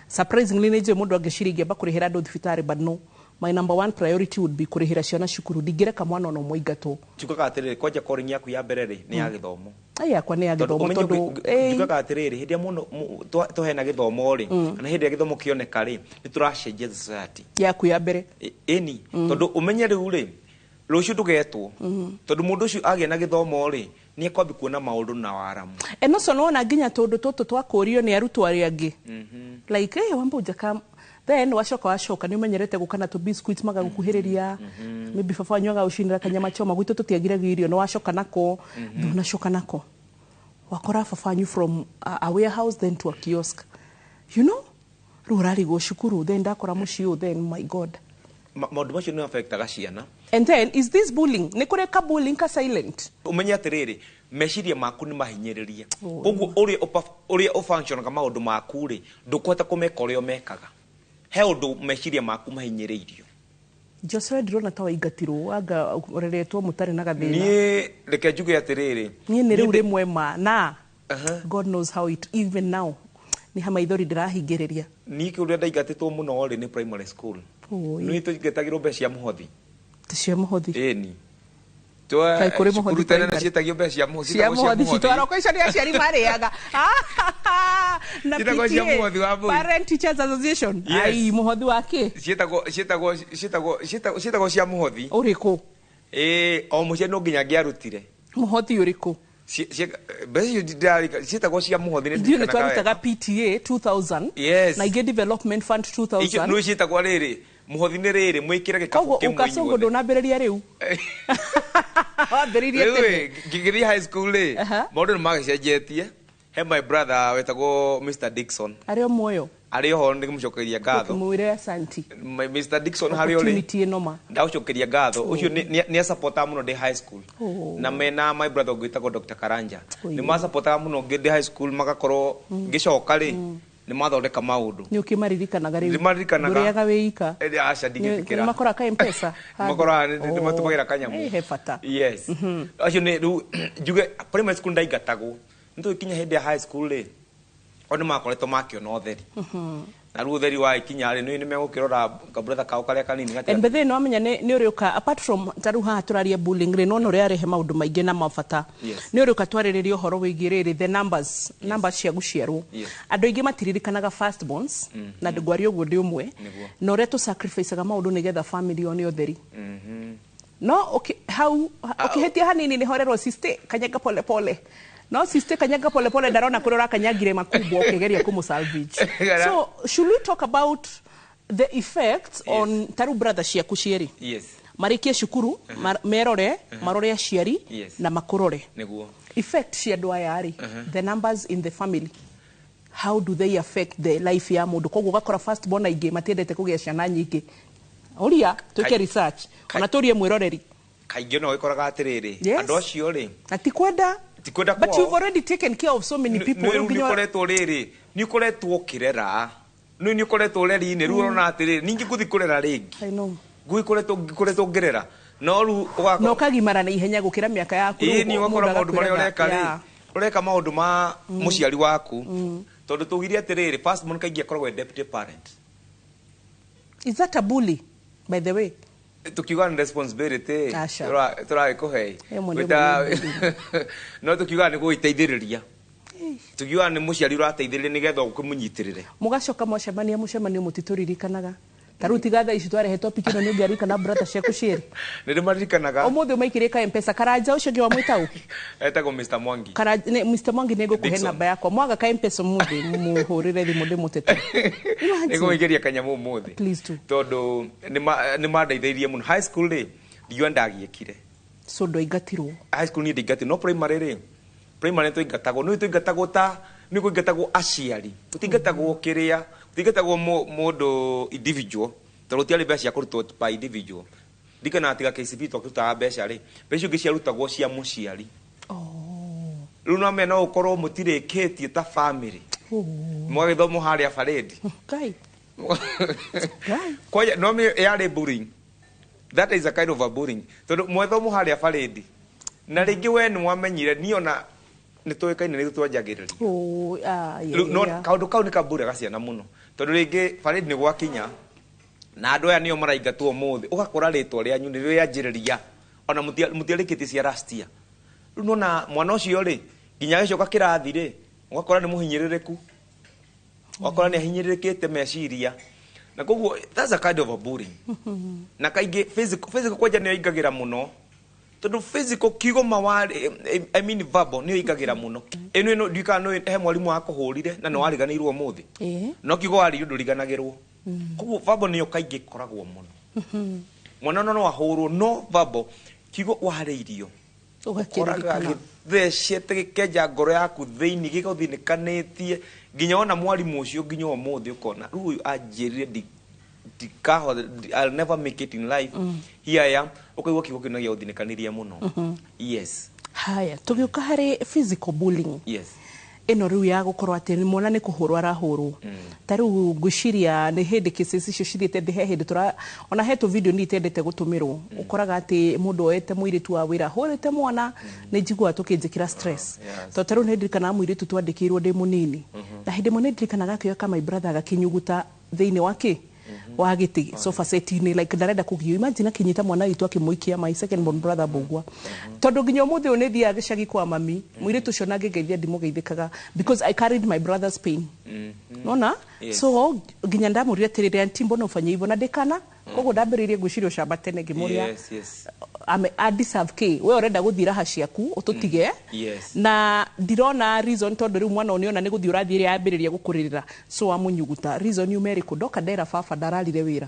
Surprisingly nĩ njũĩ mũndũ angĩciria ingĩamba kũrĩhĩra andũ thibitarĩ but no my number one priority would be kũrĩhĩra ciana cukuru ndingĩreka mwana ona ũmwe aingatwo. Njugaga atĩrĩrĩ kwanja calling yaku ya mbere rĩ nĩ ya gĩthomo. Ai yakwa nĩ ya gĩthomo tondũ njugaga atĩrĩrĩ hĩndĩ ĩrĩa mũno tũheana gĩthomo rĩ kana hĩndĩ ĩrĩa gĩthomo kĩoneka rĩ nĩ tũracenjia society yaku ya mbere ĩni tondũ ũmenye rĩu rĩ rũciũ ndũgetwo tondũ mũndũ ũcio agĩa na gĩthomo rĩ Nĩ ekwambi kuona maũndũ na waramu. And also nĩwona nginya tũndũ tũtũ twakũrio nĩ arutwo arĩa angĩ, like, hey, wamba ujaka, then wacoka wacoka nĩ ũmenyerete gũka na tũ biscuits magagũkuhĩrĩria, maybe baba wanyu agagũcinĩra kanyama choma, gwitũ tũtiagiragio irio, nĩ wacoka nako, ndũnacoka nako, wakora baba wanyu from a warehouse then to a kiosk, rĩu ũrarigwo cukuru, then ndakora mũciĩ ũyũ, then my God. Maũndũ macio nĩ affectaga ciana. And then is this bullying? Nĩ kũrĩ ka bullying ka silent. Ũmenye atĩrĩrĩ, meciria maku nĩ mahinyĩrĩrie, koguo ũrĩa ũfunctionaga maũndũ maku rĩ, ndũkũhota kũmeka ũrĩa ũmekaga. He ũndũ meciria maku mahinyĩrĩirio. Joshua, ndĩrona ta waingatirwo, anga ũreretwo mũtarĩ na gathĩna. Niĩ reke njuge atĩrĩrĩ, niĩ nĩ rĩu rĩmwe ma na God knows how it even now nĩ ha maithori ndĩrahingĩrĩria. Niĩ kĩũrĩa ndaingatĩtwo mũno rĩ, nĩ primary school. Oi. Nĩ tũingatagĩrwo mbeca cia mũhothi. Cia mũhothi? Ĩni. Kaĩ kũrĩ mũhothi Cukuru tene primary? ciĩtagio mbeca cia mũhothi. Cia mũhothi citwarwo icio nĩ aciari marĩaga na Ciĩtagwo cia PTA, mũhothi wa mbũri. Parent Teachers Association. Yes. Ai, mũhothi wa kĩ? Ciĩtagwo cia mũhothi. Ũrĩkũ? Ĩĩ, o mũciari no nginya angĩarutire. Mũhothi ũrĩkũ? Mbeca icio ciĩtagwo cia mũhothi, nĩ Ithuĩ nĩ ndirikanaga twarutaga wega. PTA 2000 Yes. na ingĩ development fund Icio 2000. nĩ ciĩtagwo rĩrĩ, mũhothi nĩ rĩrĩ, mwĩkĩre gĩkabũ Koguo kĩmwe ukacũngũ inyuothe. ndũnambĩrĩria rĩu, wambĩrĩirie Rĩu tene. ĩ, ngĩgĩthiĩ high school rĩ, maũndũ nĩ magĩcenjetie. He my brother wetagwo Mr Dixon. Arĩ o muoyo? Arĩ oho, nĩ ngũmũcokeria ngatho. Ũkĩmwĩre asanti. Mr Dixon harĩa ũrĩ, Opportunity ĩno ma. ndagũcokeria ngatho. Ũcio nĩ asupportaga mũno ndĩ high school. Oh. Na mena my brother ũngĩ wĩtagwo Dr Karanja. Oi. Nĩ masupportaga mũno ndĩ high school, magakorwo ngĩcoka rĩ, nĩ mathondeka maũndũ. Nĩ ũkĩmaririkanaga rĩu? Ndĩmaririkanaga. Ndũrĩaga wĩ ika? Aca, ndingĩtĩkĩra. Nĩ makoraga ka M-Pesa? Makoraga nĩ matũmagĩra kanyamũ. Eh, he bata. Yes, acio nĩ rĩu njuge primary school ndaingatagwo, nĩ tũgĩkinya hĩndĩ ya high school rĩ, o nĩ makoretwo makĩona ũtheri, na rĩu ũtheri wagĩkinya rĩ, nĩ megũkĩrora kabrother kao karĩa kanini And by the way, nĩwamenya nĩ ũrĩũka, apart from ta rĩu haha tũraria bullying rĩ, nĩwona ũrĩa arehe maũndũ maingĩ na mabata. Yes. Nĩ ũrĩũka twarĩrĩria ũhoro wĩgiĩ rĩrĩ, the numbers, numbers cia gũciarwo. Yes. Andũ aingĩ matiririkanaga first borns, na ndĩngwaria ũguo ndĩ ũmwe, Nĩguo. na ũrĩa tũ-sacrificeaga maũndũ nĩgetha family yone ũtheri. No hau ũkĩhĩtia hanini nĩ horerwo, sister kanyaga pole pole, no sister kanyaga pole pole ndarona kũrĩa ũrakanyangire makubwa ũkĩgeria kũmũ-salvage. So should we talk about the effects on ta rĩu brother ciaku cierĩ Yes. marĩkie cukuru, merore, marore aciari Yes. na makũrore? Nĩguo. Effect cia andũ aya rĩ, the numbers in the family, how do they affect the life ya mũndũ? Koguo ũgakora first born aingĩ matiendete kũgĩa ciana nyingĩ. Ũria twĩke research, ona tũrie mwĩroreri. Kaingĩ no ũgĩkoraga atĩrĩrĩ, Yes. andũ acio rĩ, na ti kwenda, ti kwenda but kwao. you've already taken care of so many people. Rĩu Rĩu nĩ ũkoretwo rĩrĩ, nĩ ũkoretwo ũkĩrera, nĩ ũkoretwo ũreri-inĩ, rĩu ũrona atĩrĩrĩ, ningĩ ngũthiĩ kũrera rĩngĩ? I know. Ngũkoretwo ngĩrera, no rĩu Na ũkagimara na ihenya gũkĩra mĩaka yaku. Ĩĩ, Rĩu nĩ ũgakora mũndũ maũndũ marĩa agakwĩraga, ũreka rĩ, ũreka maũndũ ma mũciari waku, tondũ tugire atĩrĩrĩ, first born kaingĩ akoragwo e deputy parent. Is that a bully, by the way? Tukiuga nĩ responsibility Aca. Tũragĩkũhe. Ĩmwe nĩ No tukiuga nĩ gũgĩteithĩrĩria, tukiuga nĩ mũciari ũrateithĩrĩria nĩgetha ũkĩmũnyitĩrĩre. Mũgacoka mwacemania mũcemanio mũtitũririkanaga. Ta rĩu tiga thaa ici twarehe topic ĩno, nĩ ũngĩaririkana brother ciaku cierĩ? Nĩ ndĩmaririkanaga. Ũmũthĩ ũmaikĩrie ka M-Pesa. Karanja ũcio ũngĩ wamwĩta ũ? Etagwo Mr Mwangi. Mr Mwangi, nĩ ngũkũhe Dixon. namba yakwa mwaga ka M-Pesa ũmũthĩ, mũhũrĩre thimũ ndĩmũtete. Imagine. Nĩngũmũikĩria kanyamũ ũmũthĩ. Please do. Tondũ nĩ mandeithĩrĩirie mũno. High school rĩ, ndiũa ndagiĩkire. So ndwaingatirwo? High school niĩ ndingatirwo, no primary rĩ, primary twaingatagwo, nĩ twaingatagwo, ta nĩ kũingatagwo aciari, gũtingatagwo kĩrĩa, gũtingatagwo mũndũ individual, tondũ gũtiarĩ mbeca cia kũrutwo per individual. Ndikana tiga KCB twakĩrutaga mbeca rĩ, mbeca icio ingĩ ciarutagwo cia mũciari. Rĩu no mena no ũkorwo mũtirĩkĩtie ta family, mũgagĩthomwo harĩa barĩndi. Ngai. Kwaya no yarĩ bullying. That is a kind of a bullying, tondũ mwethomo harĩa barĩndi, na rĩngĩ we nĩ wamenyire, niĩ ona nĩ tũĩkaine nĩ twanjagĩrĩria. Oh, ah, yeah, Rĩu no kaũndũ kau nĩ kamburaga ciana mũno, tondũ rĩngĩ barĩndi nĩ gwakinya na andũ aya nĩo maraingatwo ũmũthĩ, ũgakora rĩtwa rĩanyu nĩrĩo rĩanjĩrĩria ona mũtiarĩkĩtie cia last year. Rĩu nona mwana ũcio rĩ, nginya agĩcoka kĩrathi rĩ, ũgakora nĩ mũhinyĩrĩrĩku, ũgakora nĩ ahinyĩrĩrĩkĩte meciria, na koguo that's a kind of a bullying. Na kaingĩ physical, physical kwanja nĩyo ingagĩra mũno. Tondũ physical kiugo mawarĩ, I mean verbal, nĩyo ĩingagĩra mũno. Ĩno ĩno ndiũĩ kana he mwarimũ wakũhũrire na nĩ wariganĩirwo ũmũthĩ. No kiugo warĩirio ndũriganagĩrwo. Koguo verbal nĩyo kaingĩ ĩkoragwo mũno. Mwana no ahũrwo, no verbal kiugo warĩirio ũkoraga Ũgakĩririkana. gĩthecete, gĩkenja ngoro yaku thĩinĩ, gĩgũthinĩkanĩtie nginya ona mwarimũ ũcio nginya ũmũthĩ ũkona rĩu ũyũ anjĩrire ndikahota, I'll never make it in life. Here I am. Ũkaigua kiugo kĩu nĩ gĩagũthinĩkanirie mũno. Yes. Haya, tũgĩũka harĩ physical bullying, ĩno rĩu ya gũkorwo atĩ nĩ mwana nĩ kũhũrwo arahũrwo. Ta rĩu ngwĩciria nĩ hĩndĩ cases icio cithiĩte thĩ. He hĩndĩ tũra ona he tũ video niĩ itendete gũtũmĩrwo, ũkoraga atĩ mũndũ oete mũirĩtu wa wĩra ahũrĩte mwana. Nĩ njiguaga tũkĩnjĩkĩra stress, tondũ ta rĩu nĩ ndirikanaga mũirĩtu twandĩkĩirwo ndĩ mũnini, na hĩndĩ ĩmwe nĩ ndirikanaga akĩoya ka my brother agakĩnyuguta thĩinĩ wa kĩ wa gĩtĩ, sofa set-inĩ, like ndarenda kũgio. Imagine akĩnyita mwana witũ akĩmũikia, my second born brother Mbũgua. Tondũ nginya ũmũthĩ ũyũ nĩ thiaga gĩcagi kwa mami, mũirĩtu ũcio na ngĩngeithia ndimũgeithĩkaga, because I carried my brother's pain. Nona? So nginya ndamũrire atĩrĩrĩ, "Auntie, mbona ufanye hivyo?" Na ndĩkana koguo ndambĩrĩirie ngwĩciria ũcamba tene ngĩmũria, ame a deserve kĩ? We ũrenda gũthiĩ raha ciaku ũtũtige. Na ndirona reason, tondũ rĩu mwana ũnĩona nĩ gũthiĩ ũrathiĩ ĩrĩa yambĩrĩria gũkũrĩrĩra, so wamũnyuguta, reason yuma ĩrĩkũ? Ndoka ndera baba ndararire wĩra.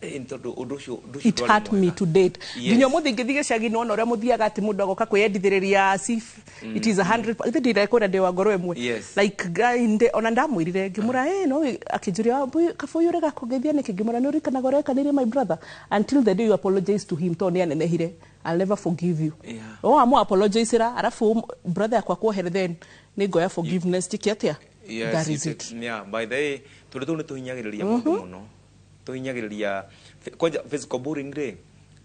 Nĩ tondũ ũndũ ũcio It ndwarĩ hurt me mwega. to date. Nginya ũmũthĩ ingĩthiĩ gĩcagi, nona ũrĩa mũthiaga atĩ mũndũ agoka kwĩyendithĩrĩria as if it is 100. Ithe ndirekwĩra ndĩ wa ngoro ĩmwe. Like guy, nde ona ndamwĩrire ngĩmũra, no akĩnjũria, "Kabũyũ ũrega kũngeithia nĩkĩ?" Ngĩmũra, "Nĩ ũririkanaga ũrĩa wekanĩire my brother? Until the day you apologize to him, tondũ nĩ anenehire, I'll never forgive you." O amu apologize ra, arafu brother yakwa kuohere, then nĩ ngoya forgiveness njĩke atĩa? That is it. Yeah, by the way, tondũ tũu nĩ tũhinyagĩrĩria mũndũ mũno, tũhinyagĩrĩria kwanja physical bullying rĩ,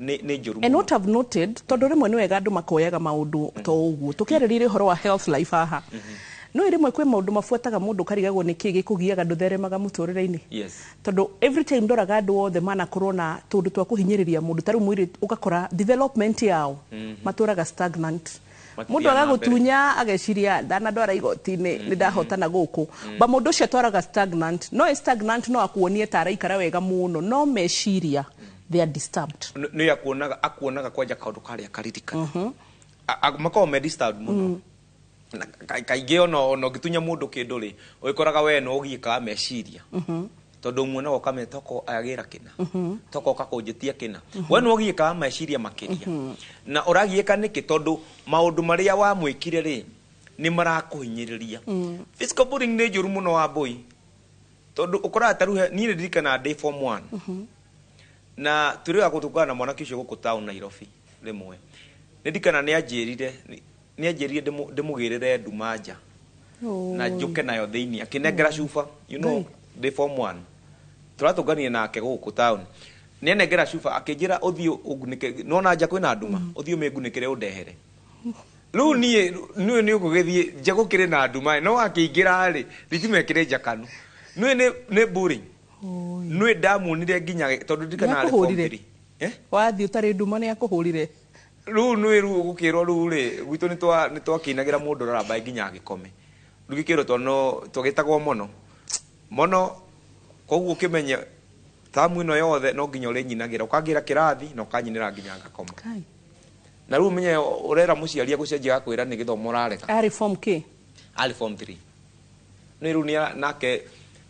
nĩ njũru And mũno. what I've noted, tondũ rĩmwe nĩ wega andũ makoyaga maũndũ to ũguo tũkĩarĩrĩria ũhoro wa health life haha, no rĩmwe kwĩ maũndũ mabuataga mũndũ ũkarigagwo nĩ kĩĩ gĩkũgiaga ndũtheremaga mũtũrĩre-inĩ. Tondũ every time ndoraga andũ othe manakorwo na tũndũ twa kũhinyĩrĩria mũndũ, ta rĩu mũirĩtu, ũgakora development yao matũraga stagnant. Matithiaga Mũndũ na mbere. agagũtunya ageciria ndanandwara igoti-inĩ nĩ ndahotana gũkũ, ba mũndũ ũcio atwaraga stagnant. No ĩ stagnant, no akuonie ta araikara wega mũno, no meciria they are disturbed. Nĩ akuonaga kwanja kaũndũ karĩa karirikana. Makoragwo me disturbed mũno. Na kaingĩ ona ũngĩtunya mũndũ kĩndũ rĩ, ũgĩkoraga we no ũgiĩkaga meciria, tondũ muonaga ũkamenya toko agĩra kĩna, toko ũkakũnjĩtia kĩna, we nĩ ũgiĩkaga meciria makĩria. Na ũragiĩka nĩkĩ? Tondũ maũndũ marĩa wamwĩkire rĩ, nĩ marakũhinyĩrĩria. Physical bullying nĩ njũru mũno wa mbũi, tondũ ũkoraga ta rĩu niĩ nĩ ndirikanaga ndĩ form 1 na tũrĩaga gũtũngana na mwanake ũcio gũkũ town Nairobi. Rĩmwe nĩ ndikana nĩ anjĩrire ndĩmũgĩrĩre nduma nja na njũke nayo thĩinĩ, akĩnengera cuba. Ndĩ form 1, tũratũnganire nake gũkũ town, nĩ anengera cuba akĩnjĩra, "Ũthiĩ ũngunĩke, nona nja kwĩna nduma, ũthiĩ ũmĩngunĩkĩre ũndehere." Rĩu niĩ nĩũ nĩ ũgũgĩthiĩ nja gũkĩrĩ na nduma, no akĩingĩra rĩ, thitima ĩkĩrĩ njakanu. Nĩũĩ nĩ bullying. Nĩũĩ ndamuonire nginya tondũ ndirikana arĩ form Nĩakũhũrire? 3. Eh? Wathiĩ ũtarĩ nduma nĩ akũhũrire? Rĩu nĩũĩ rĩu gũkĩrwo rĩu rĩ gwitũ nĩ twakĩinagĩra mũndũ raramba nginya agĩkome. Rĩu gĩkĩrwo tondũ twagĩtagwo mũno mũno, koguo ũkĩmenye tamu ĩno yothe no nginya ũrĩnyinagĩra, ũkangĩra kĩrathi na ũkanyinĩra nginya ngakoma. Kai. Na rĩu ũmenye ũrera mũciari agũcenjia agakwĩra nĩ gĩthomo ũrarega. Arĩ form K? Arĩ form 3. Nĩ rĩu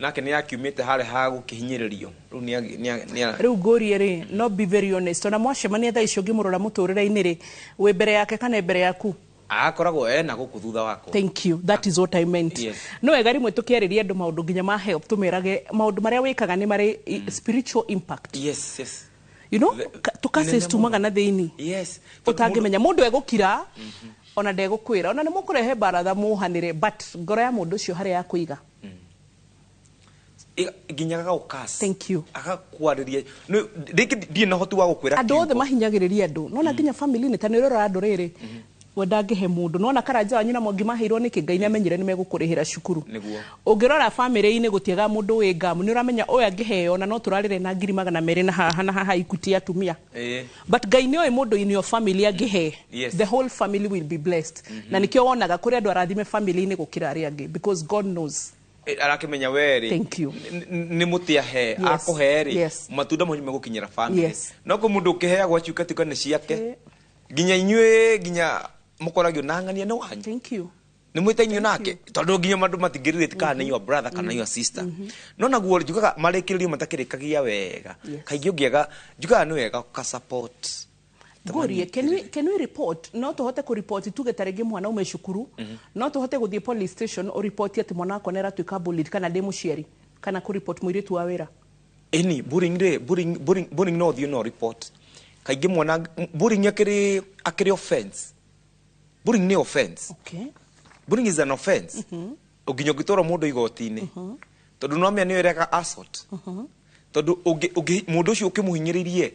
nake nĩ akiumĩte harĩa ha gũkĩhinyĩrĩrio, rĩu nĩ Rĩu ngũrie rĩ, no be very honest, ona mwacemania thaa icio ũngĩmũrora mũtũrĩre-inĩ rĩ, wĩ mbere yake kana mbere yaku? Akoragwo ena gũkũ thutha wakwa. Thank you, that is what I meant. No wega rĩmwe tũkĩarĩria andũ maũndũ nginya ma help, tũmerage maũndũ marĩa wĩkaga nĩ marĩ spiritual impact. Tũkaces Nene tumaga na thĩinĩ. Ũtangĩmenya mũndũ egũkira ona ndegũkwĩra, ona nĩ mũkũrehe baratha mũhanĩre, but ngoro ya mũndũ ũcio harĩa yakũiga. Nginya agagũcurse. Thank you. Agakwarĩria. Rĩngĩ ndirĩ na ũhoti wa gũkwĩra Andũ othe kiugo. mahinyagĩrĩria andũ, nona nginya family-inĩ ta nĩ ũrora andũ rĩrĩ, we ndangĩhe mũndũ, nona karanja wanyu na mwangi maheirwo nĩkĩ? Ngai nĩamenyire nĩ megũkũrĩhĩra cukuru. Ũngĩrora family-inĩ gũtiaga mũndũ wĩ ngamu, nĩ ũramenya ũyũ angĩheo na no tũrarĩre na 200,000 na haha na haha Equity ya atumia. But Ngai nĩ oĩ mũndũ in your family angĩhe, the whole family will be blessed. Na nĩkĩo wonaga kũrĩ andũ arathime family-inĩ gũkĩra arĩa angĩ, because God knows. Arakĩmenya we rĩ, Thank you. nĩ mũtĩ ahe, akũhe rĩ, matunda macio megũkinyĩra family. No kũ mũndũ ũkĩheagwo aciuka tuka nĩ ciake. Nginya inyuĩ, nginya mũkoragio na ng'ania nĩ wanyu. Thank you. Nĩ mwĩtainio nake, tondũ nginya mandũ matingĩrĩrĩte kana nĩ your brother kana your sister. No naguo njugaga marĩkĩrĩrio matakĩrĩkagia wega. Kaingĩ ũngĩaga, njugaga nĩ wega ka support. Ngorie, can we report? No tũhote kũripoti, tuge ta rĩngĩ mwana ume cukuru, no tũhote gũthiĩ police station ũripoti atĩ mwana wakwa nĩ aratuĩka bullied, kana ndĩ mũciari, kana kũripoti mũirĩtu wa wĩra? Ĩni, bullying rĩ, bullying no ũthiĩ no report. Kaingĩ mwana bullying akĩrĩ offense. Bullying nĩ offense. Bullying is an offense. Nginya ũngĩtwarwo mũndũ igoti-inĩ, tondũ no amenya nĩyo ĩreka assault, tondũ mũndũ ũcio ũkĩmũhinyĩrĩrie,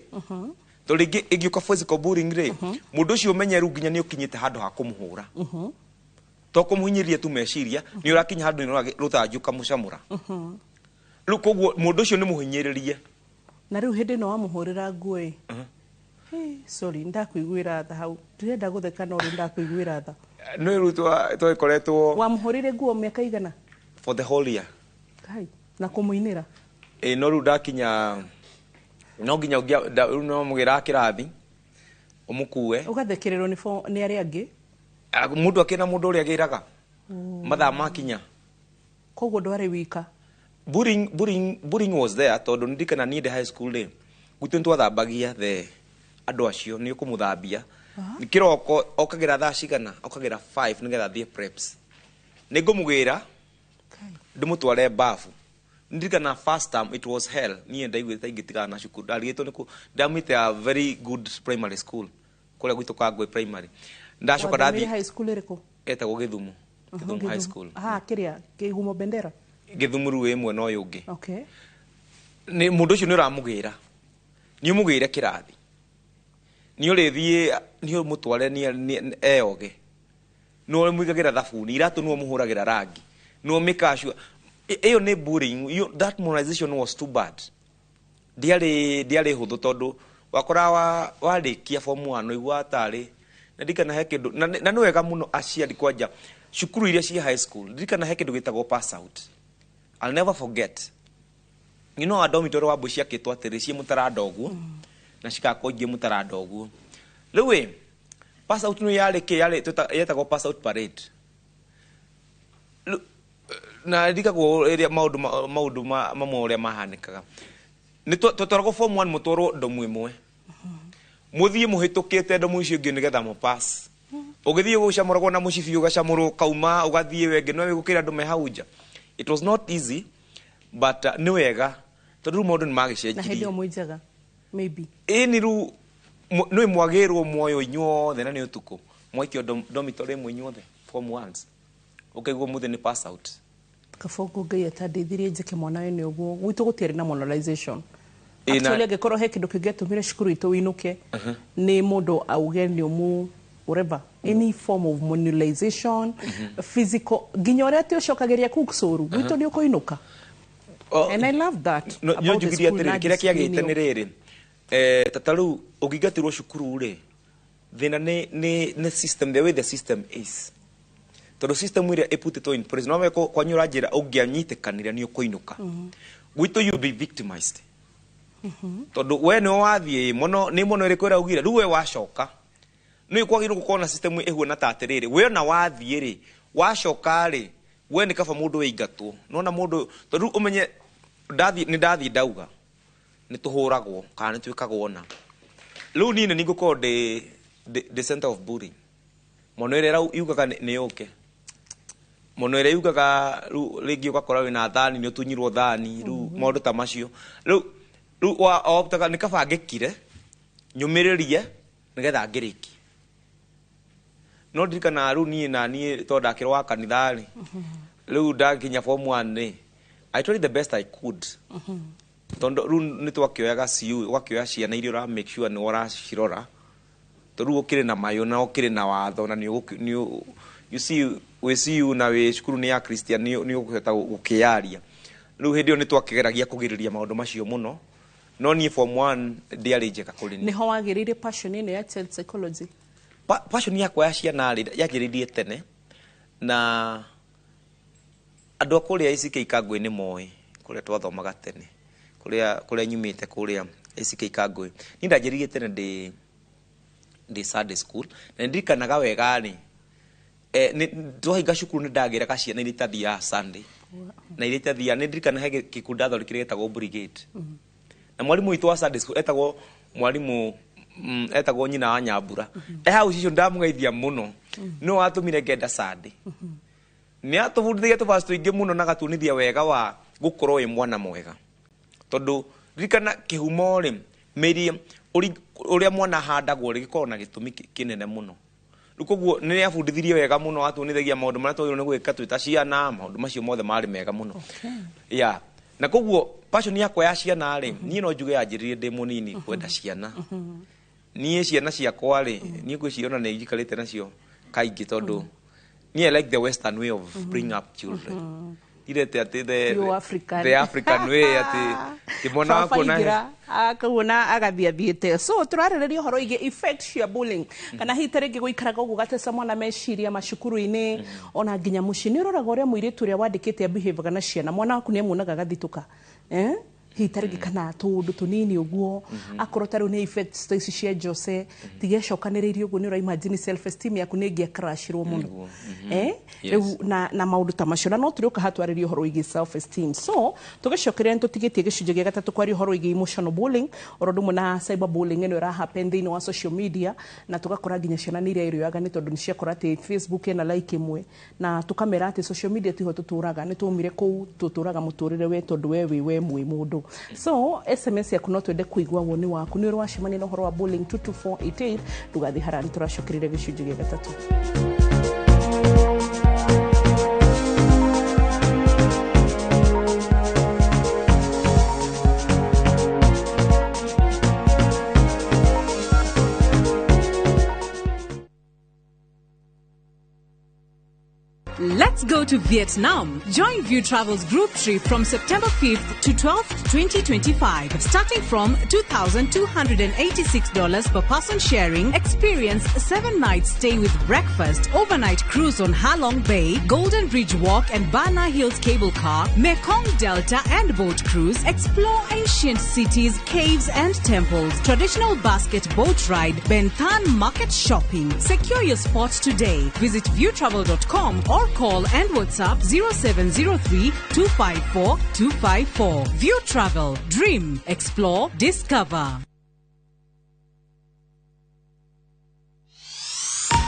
tondũ rĩngĩ ĩngĩũka physical bullying rĩ, mũndũ ũcio ũmenye rĩu nginya nĩ ũkinyĩte handũ ha kũmũhũra, to kũmũhinyĩrĩria tu meciria, nĩ ũrakinya handũ nĩ rũthanju ũkamũcamũra. Rĩu koguo mũndũ ũcio nĩ mũhinyĩrĩrie. Na rĩu hĩndĩ ĩno wamũhũrĩra nguo ĩ? Hey, sorry, ndakuiguĩra tha hau, ndirenda gũtheka, no rĩu ndakuiguĩra tha. Nĩ rĩu twagĩkoretwo. Wamũhũrĩre nguo mĩaka igana? For the whole year. Kai, na kũmũinĩra? Ĩ, no rĩu ndakinya no nginya rĩu no mũgĩra kĩrathi ũmũkue. Ũgathekererwo nĩ arĩa angĩ? Ah, mũndũ akĩna mũndũ ũrĩa agĩraga mathaa makinya. Koguo ndwarĩ wika? Bullying was there, tondũ ndirikana niĩ ndĩ high school rĩ, gwitũ nĩ twathambagia the andũ acio, nĩ ũkũmũthambia nĩ kĩroko, okagĩra thaa cigana, okagĩra 5 nĩgetha athiĩ preps, nĩ ngũmũgĩra ndĩmũtware bafu. Ndirikana first term it was hell. Niĩ ndaiguĩte ta ingĩtigana na cukuru, ndarigĩtwo nĩ ndamĩte a very good primary school kũrĩa gwitũ Kangwe Primary, ndacoka Wathomeire ndathiĩ. High school ĩrĩkũ? Etagwo Gĩthumo, Gĩthumo High School. Ah, kĩrĩa kĩhumo bendera? Gĩthumo rĩu ĩ mwena ũyũ ũngĩ. Nĩ mũndũ ũcio nĩ ũramũgĩra, nĩ ũmũgĩre kĩrathi, nĩ ũrĩthiĩ, nĩ ũmũtware eyoge, nĩ ũmũigagĩra thabuni iratũ, nĩ ũmũhũragĩra rangi, nĩ ũmĩkacua. Ĩyo nĩ bullying. That moralization was too bad. Ndiarĩ hũthũ, tondũ wakora warĩkia form 1 ũiguaga tarĩ na ndirikana he kĩndũ na nĩ wega mũno aciari kwanja cukuru iria ciĩ high school. Ndirikana he kĩndũ gĩtagwo pass out. I'll never forget, our dormitory wa mbũ ciakĩtwo atĩrĩ, ciĩ mũtaranda ũguo na cigakwo ingĩ mũtaranda ũguo. Rĩu ĩ pass out nĩ yarĩ kĩ yarĩ yetagwo pass out parade. Rĩu, na ndirikagwo ĩrĩa maũndũ mamwe ũrĩa mahanĩkaga, nĩ twatwaragwo form 1 mũtwarwo ndomu ĩmwe, mũthiĩ mũhĩtũkĩte ndomu icio ingĩ nĩgetha mũpass. Ũgĩthiĩ gũcamũragwo na mũcibi, ũgacamũrwo ũkauma, ũgathiĩ wengĩ no gũkĩra andũ me hau nja. It was not easy, but nĩ wega tondũ rĩu maũndũ nĩ Na hĩndĩ magĩcenjirie. ĩyo mwĩ njega maybe? Ĩni, rĩu nĩ mwagĩrwo muoyo inyuothe, na nĩ ũtukũ mwaikio dormitory ĩmwe inyuothe form ones, ũkaigua mũthĩ nĩ pass out. Kabongo, Ngai atandeithirie njĩke mwana we nĩ ũguo. Gwitũ gũtiarĩ na moralization. Ĩ, Actually, angĩkorwo he kĩndũ kĩngĩatũmire cukuru itũ wĩinũke, nĩ mũndũ auge nĩ ũmũ whatever, any form of moralization, physical, nginya ũrĩa atĩ ũcokagĩria kũu cũru, gwitũ nĩ ũkũinũka. And I love that No about the njugirie school atĩrĩrĩ, na kĩrĩa discipline kĩagĩte nĩ ĩyo. rĩrĩ, tata rĩu ũngĩingatirwo cukuru rĩ, thĩna nĩ system, the way the system is, tondũ system ĩrĩa ĩputĩtwo in place, no weko kwanyu ũranjĩra ũngĩanyitĩkanire nĩ ũkũinũka, gwitũ you be victimized, tondũ we nĩwe wathiĩ mũno, nĩ mũno ĩrĩkũ ĩraugire rĩu we wacoka nĩ kwagĩrĩirwo gũkorwo na system ĩhuana ta atĩrĩrĩ, we ona wathiĩ rĩ, wacoka rĩ, we nĩ kaba mũndũ wĩingatwo nona mũndũ, tondũ rĩu ũmenye ndathiĩ nĩ ndathiĩ ndauga nĩ tũhũragwo kana nĩ twĩkagwo na rĩu niĩ nĩ ngũkorwo ndĩ center of bullying mũno, ĩrĩa yugaga nĩ yũke mũno, ĩrĩa yugaga rĩu rĩngĩ ũgakora wĩna thani, nĩ ũtunyirwo thani, rĩu maũndũ ta macio. Rĩu wahota nĩ kaba ngĩkire nyũmĩrĩrie nĩgetha ngĩrĩkie. No ndirikana rĩu niĩ na niĩ tondũ ndakĩrwo wa kanitha rĩ, rĩu ndakinya form 1 rĩ, I tried the best I could, tondũ rĩu nĩ twakĩoyaga ciu, ũgakĩoya ciana iria ũra make sure nĩ ũracirora, tondũ rĩu ũkĩrĩ na mayũ na ũkĩrĩ na watho na nĩ you see wĩ CU na wĩ cukuru nĩ ya Christian, nĩ ũkũhota gũkĩyaria. Rĩu hĩndĩ ĩyo nĩ twakĩgeragia kũgirĩrĩria maũndũ macio mũno, no niĩ form 1 ndĩarĩ njega kũrĩ niĩ. Nĩho wagĩrĩire passion ĩno ya child psychology? Passion yakwa ya ciana rĩ, yanjĩrĩirie tene, na andũ a kũrĩa ACK Kangũĩ nĩ moĩ kũrĩa twathomaga tene, kũrĩa nyumĩte, kũrĩa ACK Kangũĩ. Niĩ ndanjĩrĩirie tene ndĩ Ndĩ Sunday school na ndirikanaga wega rĩ, twahinga cukuru nĩ ndagĩraga ciana iria itathiaga Sunday na iria itathiaga. Nĩ ndirikana he gĩkundi ndathondekire gĩtagwo brigade, na mwarimũ witũ wa Sunday school etagwo mwarimũ etagwo nyina wa Nyambura. Hau cicio ndamũgeithia mũno, nĩwe watũmire ngenda Sunday. Nĩ atũbundithagia tũbaci tũingĩ mũno na agatuonithia wega wa gũkorwo wĩ mwana mwega, tondũ ririkana kĩhumo rĩ, mĩri ũrĩa mwana ahandagwo rĩ, gĩkoragwo na gĩtũmi kĩnene mũno. Rĩu koguo nĩ abundithirie wega mũno, atuonithagia maũndũ marĩa twagĩrĩirwo nĩ gwĩka twĩ ta ciana. Maũndũ macio mothe marĩ mega mũno. Yeah. Na koguo passion yakwa ya ciana rĩ, niĩ no njuge yanjĩrĩirie ndĩ mũnini kwenda ciana. Niĩ ciana ciakwa rĩ, niĩ ngwĩciria ona nĩ njikarĩte nacio kaingĩ, tondũ niĩ I like the western way of bringing up children. Irete atĩ You African. The African way atĩ ti mwana waku na Akauona agathiĩ athiĩte. So tũrarĩrĩria ũhoro wĩgiĩ effect cia bullying, kana hihi ta rĩngĩ gũikaraga ũguo gatesa mwana meciria macukuru-inĩ, ona nginya mũciĩ. Nĩ ũroraga ũrĩa mũirĩtu ũrĩa wandĩkĩte abehavaga na ciana, mwana waku nĩ amuonaga agathitũka, eh? Hihi ta rĩngĩ kana tũũndũ tũnini ũguo, akorwo ta rĩu nĩ effects ta ici cia Jose tigecokanĩrĩirie ũguo, nĩ ũra imagine self esteem yaku nĩ ĩngĩakrashirwo mũno, eh? Rĩu na maũndũ ta macio, na no tũrĩũka hatwarĩrie ũhoro wĩgiĩ self esteem. So tũgĩcokeria, nĩ tũtigĩtie gĩcunjĩ gĩa gatatũ kwaria ũhoro wĩgiĩ emotional bullying, oro ũndũ ũmwe na cyber bullying ĩno ĩra happen thĩinĩ wa social media, na tũgakora nginya ciana nĩ iria irĩoyaga nĩ tondũ nĩ ciakora atĩ Facebook ĩna like ĩmwe, na tũkamera atĩ social media tiho tũtũraga, nĩ twaumire kũu, tũtũraga mũtũrĩre we tondũ we wĩ we mwĩ mũndũ. So SMS yaku no twende kũigua woni waku, nĩ ũrĩ wacemania na ũhoro wa bullying? 22488. Ndũgathiĩ harani, tũracokereria gĩcunjĩ gĩa gatatũ. Let's go to Vietnam. Join View Travel's group trip from September 5th to 12th, 2025. Starting from $2,286 per person sharing, experience 7 nights stay with breakfast, overnight cruise on Halong Bay, Golden Bridge Walk and Bana Hills Cable Car, Mekong Delta and boat cruise, explore ancient cities, caves and temples, traditional basket boat ride, Ben Thanh market shopping. Secure your spot today. Visit viewtravel.com or call and WhatsApp 0703 254 254. View Travel. Dream, explore, discover.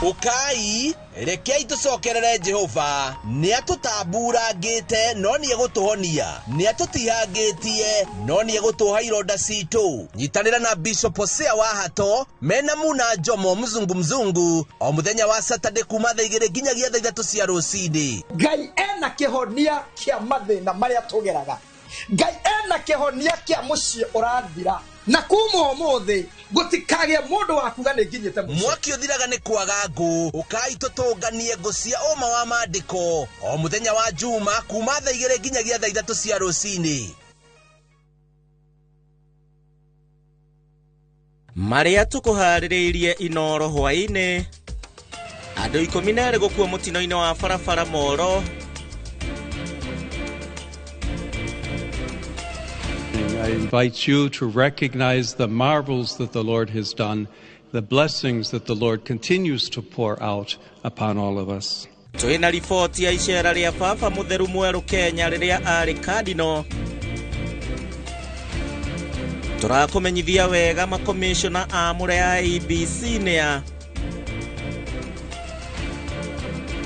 Ũkai, rekei tũcokerere Jehova. Nĩ atũtamburangĩte, no nĩ egũtũhonia. Nĩ atũtihangĩtie, no nĩ egũtũha ironda citũ. Nyitanĩra na Bishop Hosea wa Hato mena Muna Njomo mzungu mzungu o mũthenya wa Saturday kuma thaa 2 nginyagia thaa 3 cia rũcinĩ. Ngai ena kĩhonia kĩa mathĩna marĩa tũgeraga. Ngai ena kĩhonia kĩa mũciĩ ũrathira, na kuma ũmũthĩ gũtikagĩe mũndũ wa kuga nĩ nginyĩte mũciĩ. Mwaki ũthiraga nĩ kwaga ngũ. Ũkai tũtũnganie ngũ cia ũma wa maandĩko o mũthenya wa Juma kuma thaa 2 nginyagia thaa 3 cia rũcinĩ. Marĩa tũkũharĩrĩirie Inoro hwaĩ-inĩ: andũ 12 gũkua mũtino-inĩ wa barabara Moro. I invite you to recognize the marvels that the Lord has done, the blessings that the Lord continues to pour out upon all of us. Twĩna riboti ya icera rĩa baba mũtheru mwerũ Kenya rĩrĩa arĩ kadino. Tũrakũmenyithia wega makomishona amũre a IEBC nĩa,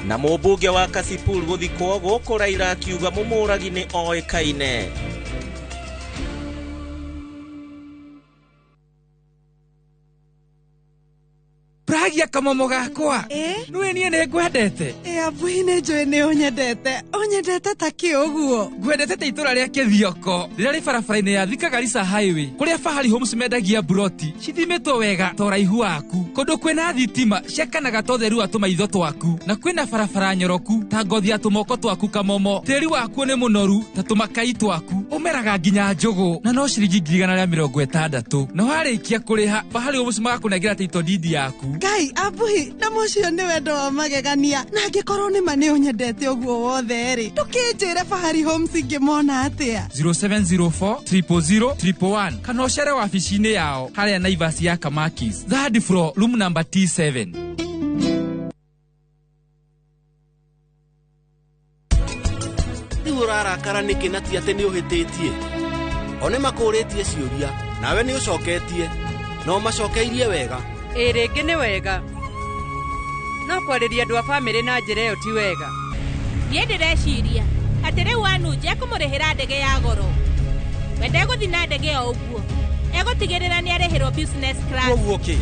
na mũmbunge wa Kasipul gũthikwo gũkũ, Raila akiuga mũmũragi nĩ oĩkaine. Pragia kamomo gakwa, nĩwe niĩ nĩ ngwendete. Ĩ abuhi, nĩ njũĩ nĩ ũnyendete. Ũnyendete ta kĩ ũguo? Ngwendete ta itũra rĩa Kĩthioko rĩrĩa rĩ barabara-inĩ ya Thika Garissa Highway, kũrĩa Fahari Homes mendagia buroti cithimĩtwo wega ta ũraihu waku, kũndũ kwĩna thitima ciakanaga ta ũtheru wa tũmaitho twaku, na kwĩna barabara nyoroku ta ngothi ya tũmoko twaku. Kamomo, tĩri wakuo nĩ mũnoru ta tũmakai twaku. Ũmeraga nginya njũgũ na no ciringi 160,000. Na warĩkia kũrĩha Fahari Homes magakũnengera title deed yaku. Ngai abuhi na mũcio nĩ wendo wa magegania na angĩkorwo nĩ ma nĩ ũnyendete ũguo wothe rĩ ndũkĩnjĩre Fahari Homes ingĩmona atĩa? 0704 000 111 kana ũcere wabici-inĩ yao harĩa Naivas ya Kamakis, third floor, room number T7. Rĩu ũrarakara nĩkĩ na ti atĩ nĩ ũhĩtĩtie? O nĩ makũũrĩtie ciũria nawe nĩ ũcoketie no macokeirie wega. Ĩ rĩngĩ nĩ wega no kwarĩria andũ a bamĩrĩ na njĩra ĩyo ti wega. Niĩ ndĩreciria atĩ rĩu Anuje ekũmũrĩhĩra ndege ya goro. We ndegũthiĩ na ndege o ũguo, egũtigĩrĩra nĩ arĩhĩrwo business class. Koguo kĩ?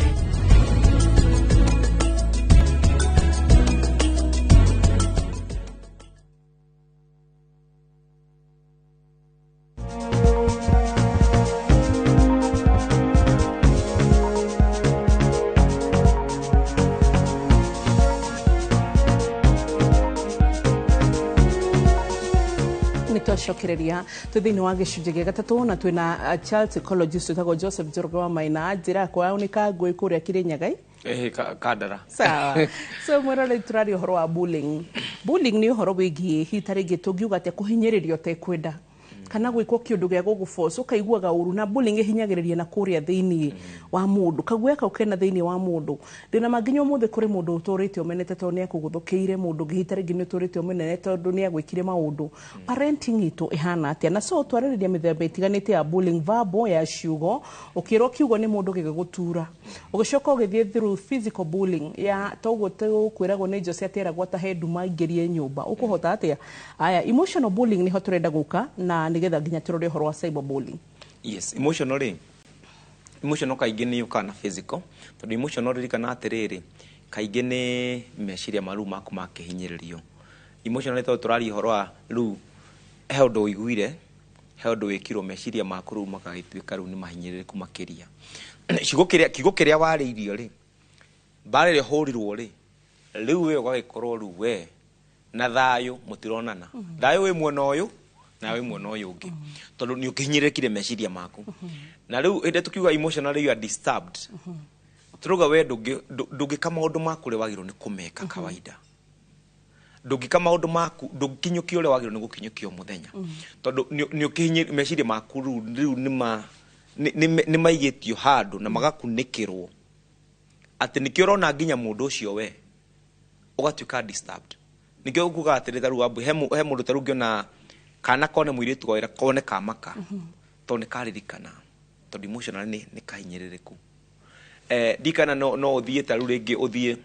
Nĩtwacokereria twĩ thĩinĩ wa gĩcunjĩ gĩa gatatũ na twĩna child psychologist wĩtagwo Joseph Njoroge wa Maina. Njĩra kwao nĩ Kangũĩ kũrĩa Kĩrĩnyagai. Kandara. Sawa. So mwĩroreri, tũraria ũhoro wa bullying. Bullying nĩ ũhoro wĩgiĩ hihi ta rĩngĩ tũngiuga atĩa kũhinyĩrĩrio ũtekwenda kana gwĩkwo kĩũndũ gĩa gũgũforce ũkaiguaga ũru, na bullying ĩhinyagĩrĩria na kũrĩa thĩinĩ wa mũndũ, kaguoya kau kena thĩinĩ wa mũndũ. Ndĩna ma nginya ũmũthĩ kũrĩ mũndũ ũtũrĩte ũmenete tondũ nĩ akũgũthũkĩire, mũndũ ũngĩ hihi ta rĩngĩ nĩ ũtũrĩte ũmenete tondũ nĩ agwĩkire maũndũ. Parenting itũ ĩhana atĩa? Na so twarĩrĩria mĩthemba ĩtiganĩte ya bullying, verbal ya ciugo, ũkĩrwo kiugo nĩ mũndũ gĩgĩgũtura, ũgĩcoka ũgĩthiĩ through physical bullying ya toguo tũkwĩragwo nĩ Jose atĩ eragwo atahe nduma aingĩrie nyũmba, ũkũhota atĩa? Aya, emotional bullying nĩho tũrenda gũka na nĩgetha nginya tũrore ũhoro wa cyber bullying. Yes, emotional rĩ, emotional kaingĩ nĩ yũkaga na physical, tondũ emotional ririkana atĩrĩrĩ, kaingĩ nĩ meciria ma rĩu maku makĩhinyĩrĩrio. Emotional tondũ tũraria ũhoro wa rĩu he ũndũ ũiguire, he ũndũ wĩkirwo, meciria maku rĩu magagĩtuĩka rĩu nĩ mahinyĩrĩrĩku makĩria. Kiugo kĩrĩa warĩirio rĩ, mbara ĩrĩa ũhũrirwo rĩ, rĩu we ũgagĩkorwo rĩu we na thayũ mũtironana. Thayũ wĩ mwena ũyũ na wĩ mwena ũyũ ũngĩ, tondũ nĩ ũkĩhinyĩrĩrĩkire meciria maku. Na rĩu hĩndĩ tũkiuga emotionally you are disturbed, tũrauga we ndũngĩka maũndũ maku ũrĩa wagĩrĩirwo nĩ kũmeka kawaida, ndũngĩka maũndũ maku, ndũngĩkinyũkia ũrĩa wagĩrĩirwo nĩ gũkinyũkia o mũthenya, tondũ nĩ ũkĩhinyĩ meciria maku rĩu nĩ maigĩtio handũ na magakunĩkĩrwo atĩ nĩkĩo ũrona nginya mũndũ ũcio we ũgatuĩka disturbed. Nĩkĩo ũkuga atĩrĩ, ta rĩu Wambui, he mũndũ ta rĩu ũngĩona kana kone mũirĩtu wa wĩra kone kamaka tondũ nĩ karirikana, tondũ emotionally nĩ kahinyĩrĩrĩku. Ndikana no ũthiĩ ta rĩu rĩngĩ ũthiĩ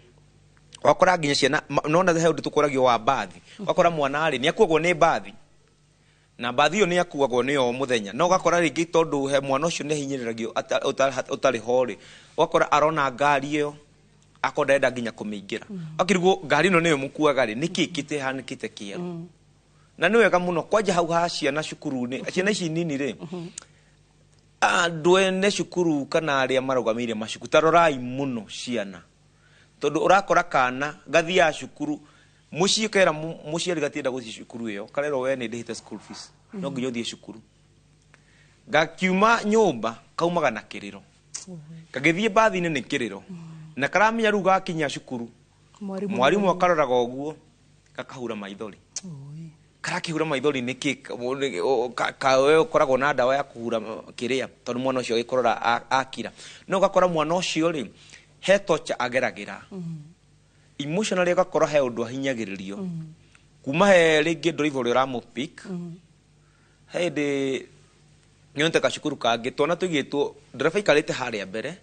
wakora nginya ciana nona he ũndũ tũkoragio wa mbathi, wakora mwana rĩ nĩ akuagwo nĩ mbathi na mbathi ĩyo nĩ akuagwo nĩyo o mũthenya, no ũgakora rĩngĩ tondũ he mwana ũcio nĩ ahinyĩrĩragio ũtarĩ ho rĩ, ũgakora arona ngari ĩyo akorwo ndarenda nginya kũmĩingĩra, akĩrigwo ngari ĩno nĩyo ĩmũkuaga rĩ, nĩkĩ kĩtehanĩkĩte kĩerũ. Na nĩ wega mũno kwanja hau ha ciana cukuru-inĩ, ciana ici nini rĩ, andũ ene cukuru kana arĩa marũgamĩire macukuru, ta rorai mũno ciana, tondũ ũrakora kana gathiaga cukuru mũciĩ kera mũciari gatienda gũthiĩ cukuru ĩyo, karerwo we nĩ ndĩhĩte school fees, no nginya ũthiĩ cukuru. Gakiuma nyũmba kaumaga na kĩrĩro, gagĩthiĩ mbathi-inĩ nĩ kĩrĩro, na karamenya rĩu gakinya cukuru mwarimũ akaroraga ũguo gakahura maithori, karakĩhura maithori nĩkĩ? We ũkoragwo na ndawa ya kũhura kĩrĩa, tondũ mwana ũcio agĩkorora akira. No ũgakora mwana ũcio rĩ, he torture ageragĩra emotionally, agakora he ũndũ ahinyagĩrĩrio kuma he rĩngĩ driver ũrĩa ũramũpick. He hĩndĩ nyonete gacukuru kangĩ twana tũigĩtwo ndereba aikarĩte harĩa mbere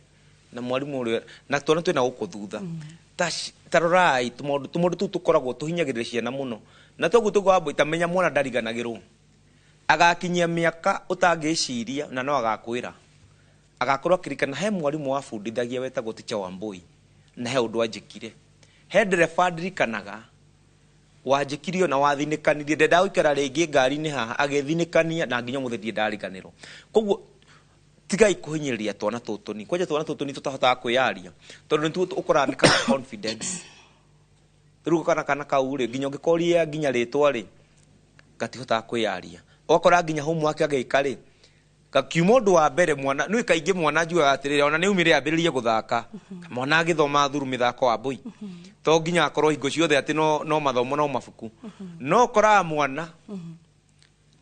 na mwarimũ ũrĩa na twana twĩna gũkũ thutha. Ta rorai tũmaũndũ tũu tũkoragwo tũhinyagĩrĩria ciana mũno, na toguo tũguo ta menya mwana ndariganagĩrwo, agakinyia mĩaka ũtangĩciria na no agakwĩra, agakorwo akĩririkana he mwarimũ wabundithagia wetagwo Teacher Wambui na he ũndũ anjĩkire, he ndereba ndirikanaga wanjĩkire ona wathinĩkanirie, ndendaga gũikara rĩngĩ ngari-inĩ haha, agĩthinĩkania na nginya ũmũthĩ ndirĩ ndariganĩrwo. Koguo tigai kũhinyĩrĩria twana tũtũ ni kwanja twana tũtũ ni tũtahotaga kwĩyaria, tondũ nĩtuo ũkoraga nĩ kana confidence. Rĩu kana kana kau rĩ, nginya ũngĩkoria nginya rĩtwa rĩ, gatihotaga kwĩyaria. Ũgakora nginya homework agĩka rĩ, gakiuma ũndũ wa mbere mwana nĩ kaingĩ mwana njugaga atĩrĩrĩ, ona nĩ umire ambĩrĩrie gũthaka. Mwana agĩthoma thuru mĩthako wa mbũi, to nginya akorwo hingo ciothe atĩ no mathomo no mabuku. No ũkoraga mwana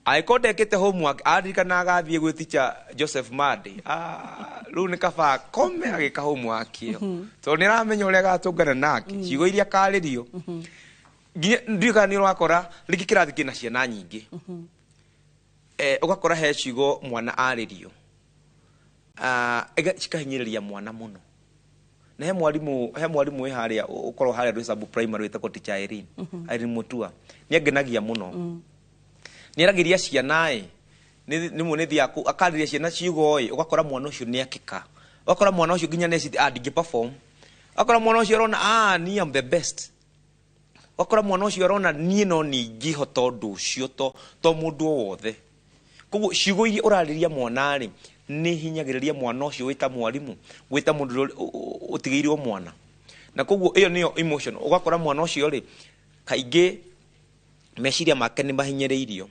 angĩkorwo ndekĩte homework, aririkana agathiĩ gwĩ teacher Joseph Mande, rĩu nĩ kaba akome agĩka homework ĩyo, tondũ nĩ aramenya ũrĩa agatũngana nake, ciugo iria akarĩrio. Nginya ndiũĩ kana nĩ ũrakora rĩngĩ kĩrathi kĩna ciana nyingĩ, ũgakora he ciugo mwana arĩrio cikahinyĩrĩria mwana mũno. Na he mwarimũ wĩ harĩa ũkorwo harĩa Rwĩsambu Primary wĩtagwo teacher Irene, Irene Mutua, nĩ angenagia mũno. Nĩ aragĩria ciana ĩ, nĩmwe nĩ thiaga akarĩria ciana ciugo ĩ, ũgakora mwana ũcio nĩ akĩka, ũgakora mwana ũcio nginya nĩ ndingĩ perform, ũgakora mwana ũcio arona niĩ am the best, ũgakora mwana ũcio arona niĩ no ningĩhota ũndũ ũcio to mũndũ o wothe. Koguo ciugo iria ũrarĩria mwana rĩ, nĩ hinyagĩrĩria mwana ũcio wĩta mwarimũ, wĩta mũndũ ũtigĩirwo mwana. Na koguo ĩyo nĩyo emotion. Ũgakora mwana ũcio rĩ, kaingĩ meciria make nĩ mahinyĩrĩirio,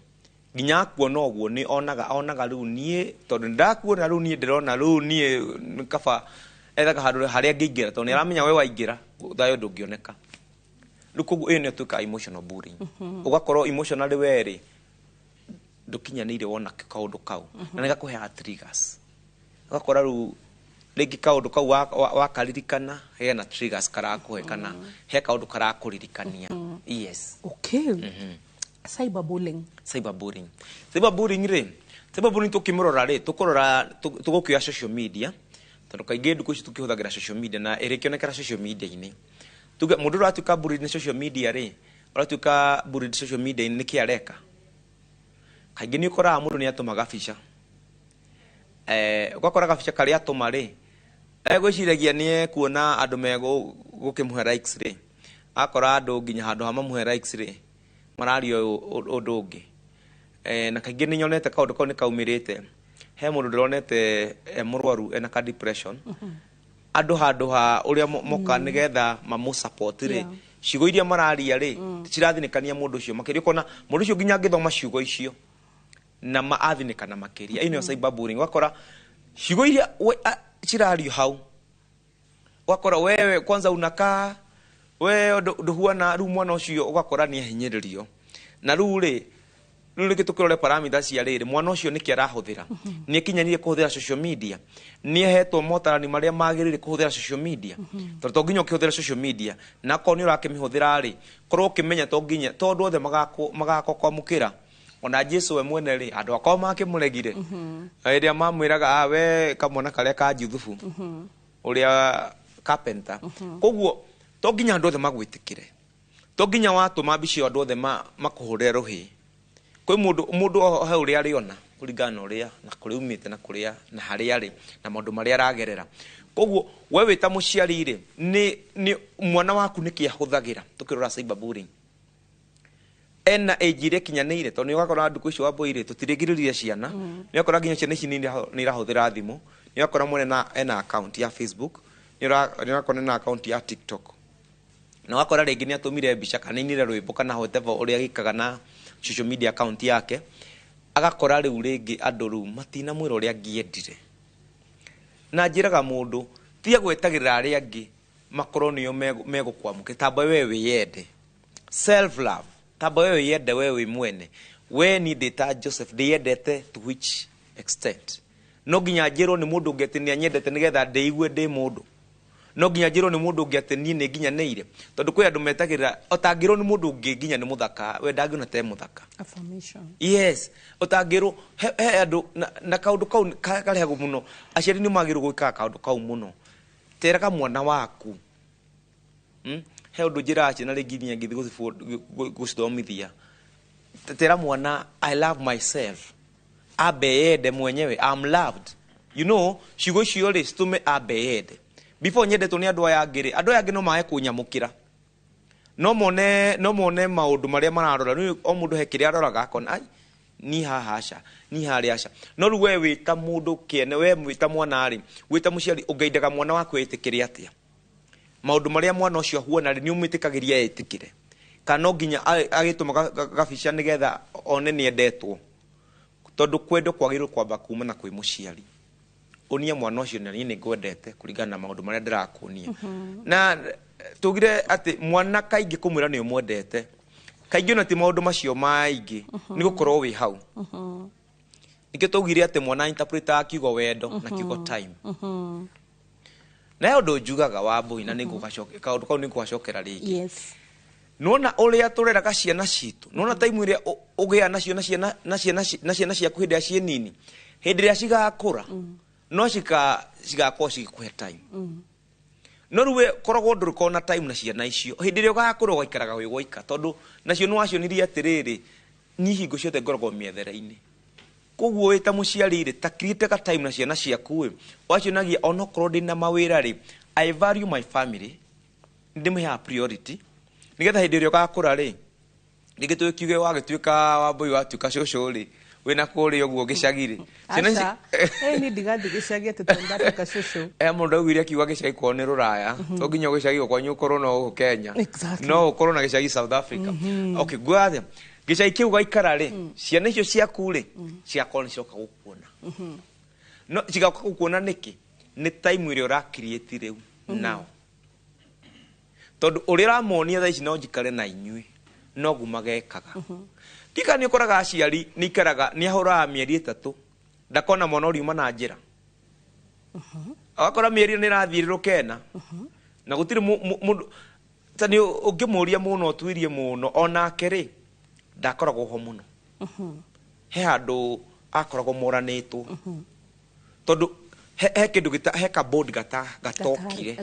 nginya akuona ũguo nĩ onaga rĩu niĩ tondũ nĩndakuona rĩu niĩ ndĩrona rĩu niĩ nĩ kaba ethaga handũ harĩa angĩingĩra, tondũ nĩ aramenya we waingĩra thayũ ndũngĩoneka. Rĩu koguo ĩyo nĩyo twĩkaga emotional bullying. Ũgakorwo emotionally we rĩ, ndũkinyanĩire wona kaũndũ kau, na nĩgakũheaga triggers. Ũgakora rĩu rĩngĩ kaũndũ kau wakaririkana hena triggers karakũhe, kana he kaũndũ karakũririkania. Yes. Okay. Cyberbullying. Cyberbullying. Cyberbullying rĩ, cyberbullying tũkĩmũrora rĩ, tũkũrora tũgũkĩoya social media, tondũ kaingĩ ndukũ ici tũkĩhũthagĩra social media na ĩrĩkĩonekera social media-inĩ. Tuge mũndũ ũratuĩka bullied nĩ social media rĩ, ũratuĩka bullied social media-inĩ nĩkĩ areka? Kaingĩ nĩ ũkoraga mũndũ nĩ atũmaga bica. Ũgakora gabica karĩa atũma rĩ, egwĩciragia nĩ ekuona andũ megũkĩmũhe likes rĩ, akora andũ nginya handũ ha mamũhe likes rĩ, mararia ũndũ ũngĩ. Na kaingĩ nĩ nyonete kaũndũ kau nĩ kaumĩrĩte. He mũndũ ndĩronete e mũrwaru ena ka depression. Andũ handũ ha ũrĩa moka nĩgetha mamũ support rĩ, ciugo iria mararia rĩ, cirathinĩkania mũndũ ũcio makĩria. Ũkona mũndũ ũcio nginya angĩthoma ciugo icio na athinĩkana makĩria. Ĩyo nĩyo cyberbullying. Ũgakora ciugo iria cirario hau, ũgakora wewe kwanza unakaa we ndũhuana, rĩu mwana ũcio ũgakora nĩ ahinyĩrĩrio. Na rĩu rĩ, rĩu rĩngĩ tũkĩrore parameters cia rĩrĩ, mwana ũcio nĩkĩ arahũthĩra, nĩ akinyanĩire kũhũthĩra social media, nĩ ahetwo motarani marĩa magĩrĩire kũhũthĩra social media, tondũ to nginya ũkĩhũthĩra social media, na akorwo nĩ ũrakĩmĩhũthĩra rĩ, korwo ũkĩmenya to nginya tondũ othe magakwamũkĩra. Ona Jesu we mwene rĩ, andũ akwa makĩmũregire rĩrĩa mamwĩraga we kamwana karĩa ka Juthubu ũrĩa carpenter. Koguo to nginya andũ othe magwĩtĩkĩre, to nginya watũma mbica andũ othe makũhũrĩre rũhĩ. Kwĩ mũndũ he ũrĩa arĩona kũringana na ũrĩa na kũrĩa umĩte na kũrĩa na harĩa arĩ na maũndũ marĩa aragerera. Koguo we wĩ ta mũciari rĩ, nĩ mwana waku nĩkĩ ahũthagĩra tũkĩrora cyberbullying, ena age iria ĩkinyanĩire, tondũ nĩ ũgakora ndukũ ici wa mbũi rĩ, tũtirĩgirĩrĩria ciana, nĩ ũgakora nginya ciana ici nĩ irahũthĩra thimũ, nĩ ũgakora mwene ena account ya Facebook, nĩ ũgakora ena account ya TikTok, na ũgakora rĩngĩ nĩ atũmire mbica kana ainire rwĩmbo kana whatever ũrĩa agĩkaga na social media account yake, agakora rĩu rĩngĩ andũ rĩu matinamwĩra ũrĩa angĩendire. Na njĩraga mũndũ tiga gwetagĩrĩra arĩa angĩ makorwo nĩo megũkwamũkĩra, tamba we wĩyende, self love, tamba we wĩyende we wĩ mwene. We ni ndĩ ta Joseph ndĩyendete to which extent? No nginya njĩrwo nĩ mũndũ ũngĩ atĩ nĩ anyendete nĩgetha ndĩigue ndĩ mũndũ. No nginya njĩrwo nĩ mũndũ ũngĩ atĩ niĩ nĩ nginyanĩire, tondũ kwĩ andũ metagĩrĩra ũtangĩrwo nĩ mũndũ ũngĩ nginya nĩ mũthaka, we ndangĩona ta e mũthaka. Affirmation. Yes, ũtangĩrwo he andũ na kaũndũ kau karehagwo mũno. Aciari nĩ magĩrĩirwo gwĩkaga kaũndũ kau mũno. Teraga mwana waku. He ũndũ njĩraga ciana rĩngĩ nginya ngĩthiĩ gũcithomithia. Tera mwana I love myself, ambe yende mwenyewe, I'm loved. You know, ciugo icio rĩ citũme ambe yende. Before nyendetwo nĩ andũ aya angĩ rĩ, andũ aya angĩ no mae kũnyamũkĩra, no mone maũndũ marĩa mararora. Rĩu o mũndũ he kĩrĩa aroraga akona ai ni haha aca, ni harĩa aca. No rĩu we wĩ ta mũndũ kĩene, we wĩ ta mwana rĩ, wĩ ta mũciari ũngĩendaga mwana waku etĩkĩre atĩa? Maũndũ marĩa mwana ũcio ahuana rĩ, nĩ ũmwĩtĩkagĩria etĩkĩre, kana no nginya agĩtũma gabica nĩgetha one nĩ endetwo? Tondũ kwendwo kwagĩrĩirwo kwamba kuma na kwĩ mũciari. Onia mwana ũcio na niĩ nĩ ngwendete kũringana na maũndũ marĩa ndĩrakuonia. Na tugire atĩ mwana kaingĩ kũmwĩra nĩ ũmwendete kaingĩ ona ti maũndũ macio maingĩ, nĩ gũkorwo wĩ hau. Nĩkĩo twaugire atĩ mwana interpretaga kiugo wendo na kiugo time. Na he ũndũ njugaga wa mbui na nĩngũgacoke kaũndũ kau nĩngũgacokera rĩngĩ. Nona ũrĩa tũreraga ciana citũ, nona time ĩrĩa ũgĩaga nacio na ciana na ciana na ciana ciaku hĩndĩ ĩrĩa ciĩ nini, hĩndĩ ĩrĩa cigakũra no cigakorwo cigĩkũhe time. No rĩu we koragwo ndũrĩkorwo na time na ciana icio. Hĩndĩ ĩrĩa ũgakũra ũgaikaraga wĩ gwaika, tondũ nacio nĩwacionirie atĩrĩrĩ, niĩ hingo ciothe ngoragwo mĩethere-inĩ. Koguo wĩ ta mũciari rĩ, ta create ga time na ciana ciaku ĩ, wacionagia onokorwo ndĩna mawĩra rĩ, I value my family, ndĩmĩheaga priority, nĩgetha hĩndĩ ĩrĩa ũgakũra rĩ, rĩngĩ tũkiuge wagĩtuĩka Wambũi watuĩka cũcũ rĩ, wĩna kũrĩa ũguo gĩcagi rĩ, ciana ici Aca, niĩ ndigathiĩ gĩcagi atĩ tondũ ndatuĩka cũcũ. Mũndũ augire akiuga gĩcagi kwao nĩ rũraya, to nginya gĩcagi kwanyu ũkorwo no gũkũ Kenya. No ũkorwo na gĩcagi South Africa. Okay, nguga atĩa, gĩcagi kĩu gaikara rĩ, ciana icio ciaku rĩ, cigakorwo nĩ ciroka gũkuona. No cigoka gũkuona nĩkĩ? Nĩ time ĩrĩa ũra create rĩu nao. Tondũ ũrĩa ũramonia thaa ici no njikare na inyuĩ, noguo magekaga. Tika nĩ ũkoraga aciari nĩ ikaraga nĩ ahũraga mĩeri 3 ndakona mwana ũriuma na njĩra. Agakora mĩeri nĩ ĩrathiĩrĩrũka ĩna na gũtirĩ mũndũ ta nĩ ũngĩmũria mũno ũtuirie mũno onake rĩ ndakoragwo ho mũno. He handũ akoragwo moranĩtwo tondũ he kĩndũ gĩta he kabodi gatokire,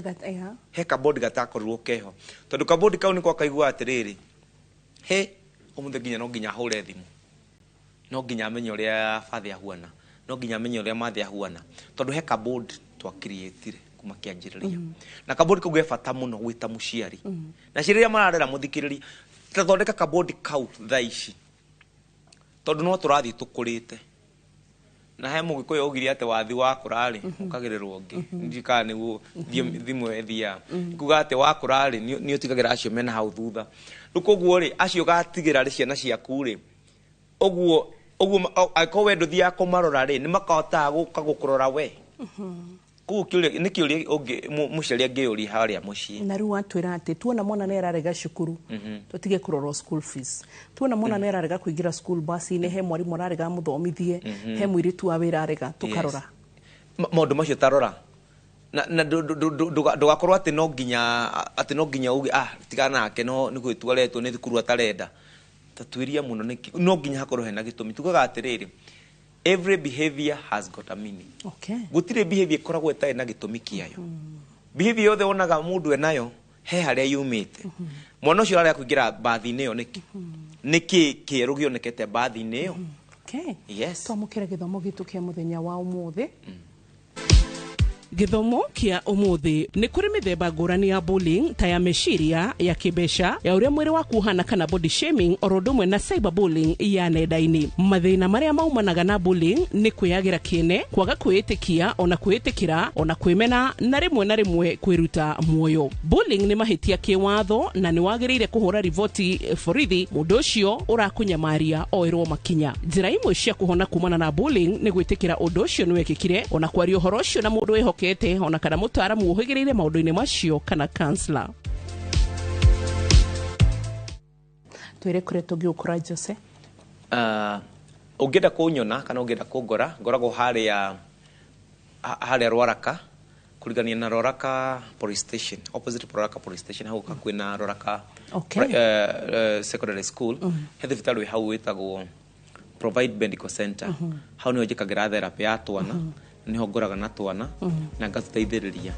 he kabodi gatakorirwo keho, tondũ kabodi kau nĩko akaigua atĩrĩrĩ, he ũmũthĩ nginya no nginya ahũre thimũ, no nginya amenye ũrĩa bathe ahuana, no nginya amenye ũrĩa mathe ahuana, tondũ he kabodi twakiriĩtire kuma kĩanjĩrĩria. Na kabodi kau ge bata mũno gwĩ ta mũciari. Na ciana iria mararera mũthikĩrĩria, tathondeka kabodi kau thaa ici, tondũ no tũrathiĩ tũkũrĩte. Na he mũgĩkũyũ augire atĩ wathi wakũra rĩ, ũkagĩrĩrwo ũngĩ. Ndiũĩ kana nĩguo thimũ ĩthiaga. Kuga atĩ wakũra rĩ, nĩ ũtigagĩra acio mena hau thutha. Rĩu koguo rĩ, acio ũgatigĩra rĩ ciana ciaku rĩ, ũguo angĩkorwo we ndũthiaga kũmarora rĩ, nĩ makahotaga gũka gũkũrora we. Koguo kĩũria nĩ kĩũria ũngĩ mũciari angĩyũria harĩa mũciĩ. Na rĩu watwĩra atĩ tuona mwana nĩ ararega cukuru, tũtige kũrorwo school fees. Tuona mwana nĩ ararega kũingĩra school bus-inĩ, he mwarimũ ararega amũthomithie, he mũirĩtu wa wĩra arega, tũkarora. Maũndũ macio tarora. Na ndũgakorwo atĩ no nginya atĩ no nginya uge, tigana nake, no nĩ gwĩtua aretwo nĩ thukuru atarenda. Ta tuĩria mũno nĩkĩ, no nginya hakorwo hena gĩtũmi. Tugaga atĩrĩrĩ, every behavior has got a meaning. Gũtirĩ behavior ĩkoragwo ĩtarĩ na gĩtũmi kĩayo. Behavior yothe wonaga mũndũ enayo, he harĩa yumĩte. Mwana ũcio ararega kũingĩra bathi-inĩ ĩyo nĩkĩ? Nĩkĩ kĩerũ gĩonekete bathi-inĩ ĩyo? Yes. Twamũkĩre gĩthomo gitũ kĩa mũthenya wa ũmũthĩ. Gĩthomo kĩa ũmũthĩ nĩ kũrĩ mĩthemba ngũrani ya bullying ta ya meciria, ya kĩmbeca, ya ũrĩa mwĩrĩ waku ũhana kana body shaming, oro ũndũ ũmwe na cyber bullying ya nenda-inĩ. Mathĩna marĩa maumanaga na bullying nĩ kwĩyagĩra kĩene, kwaga kwĩĩtĩkia, ona kwĩĩtĩkĩra, ona kwĩmena, na rĩmwe na rĩmwe kwĩruta muoyo. Bullying nĩ mahĩtia kĩwatho na nĩ wagĩrĩire kũhũra riboti borithi mũndũ ũcio ũrakũnyamaria oerwo makinya. Njĩra imwe cia kũhona kumana na bullying nĩ gwĩtĩkĩra ũndũ ũcio nĩ wekĩkire, ona kwaria ũhoro ũcio na mũndũ wĩhokete, ona kana mũtaaramu ũhĩgĩrĩire maũndũ-inĩ macio kana counselor. Twĩre kũrĩa tũngĩgũkora Jose. Ũngĩenda kũnyona kana ũngĩenda kũngora, ngoragwo harĩa Rwaraka, kũrigania na Rwaraka Police Station, opposite Rwaraka Police Station, hau hakuhĩ na Rwaraka Secondary School. He thibitarĩ wĩ hau wĩtagwo Provide Medical Center. Hau nĩho njĩkagĩra therapy ya twana, niho ngoraga na twana na ngatũteithĩrĩria.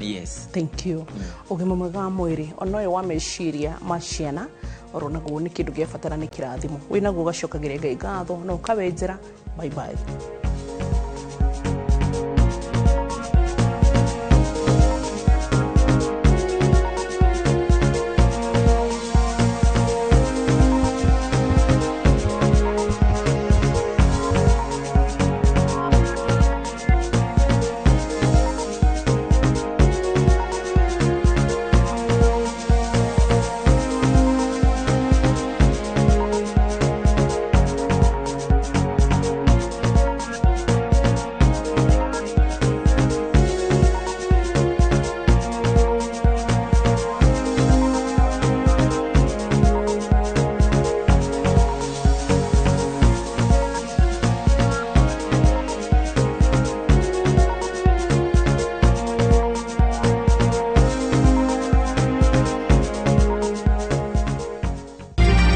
Yes. Thank you. Ũgima mwega wa mwĩrĩ ona ũyũ wa meciria ma ciana oro naguo nĩ kĩndũ gĩa bata na nĩ kĩrathimo. Wĩnaguo ũgacokagĩria Ngai ngatho na ũkawenjera. Bye bye.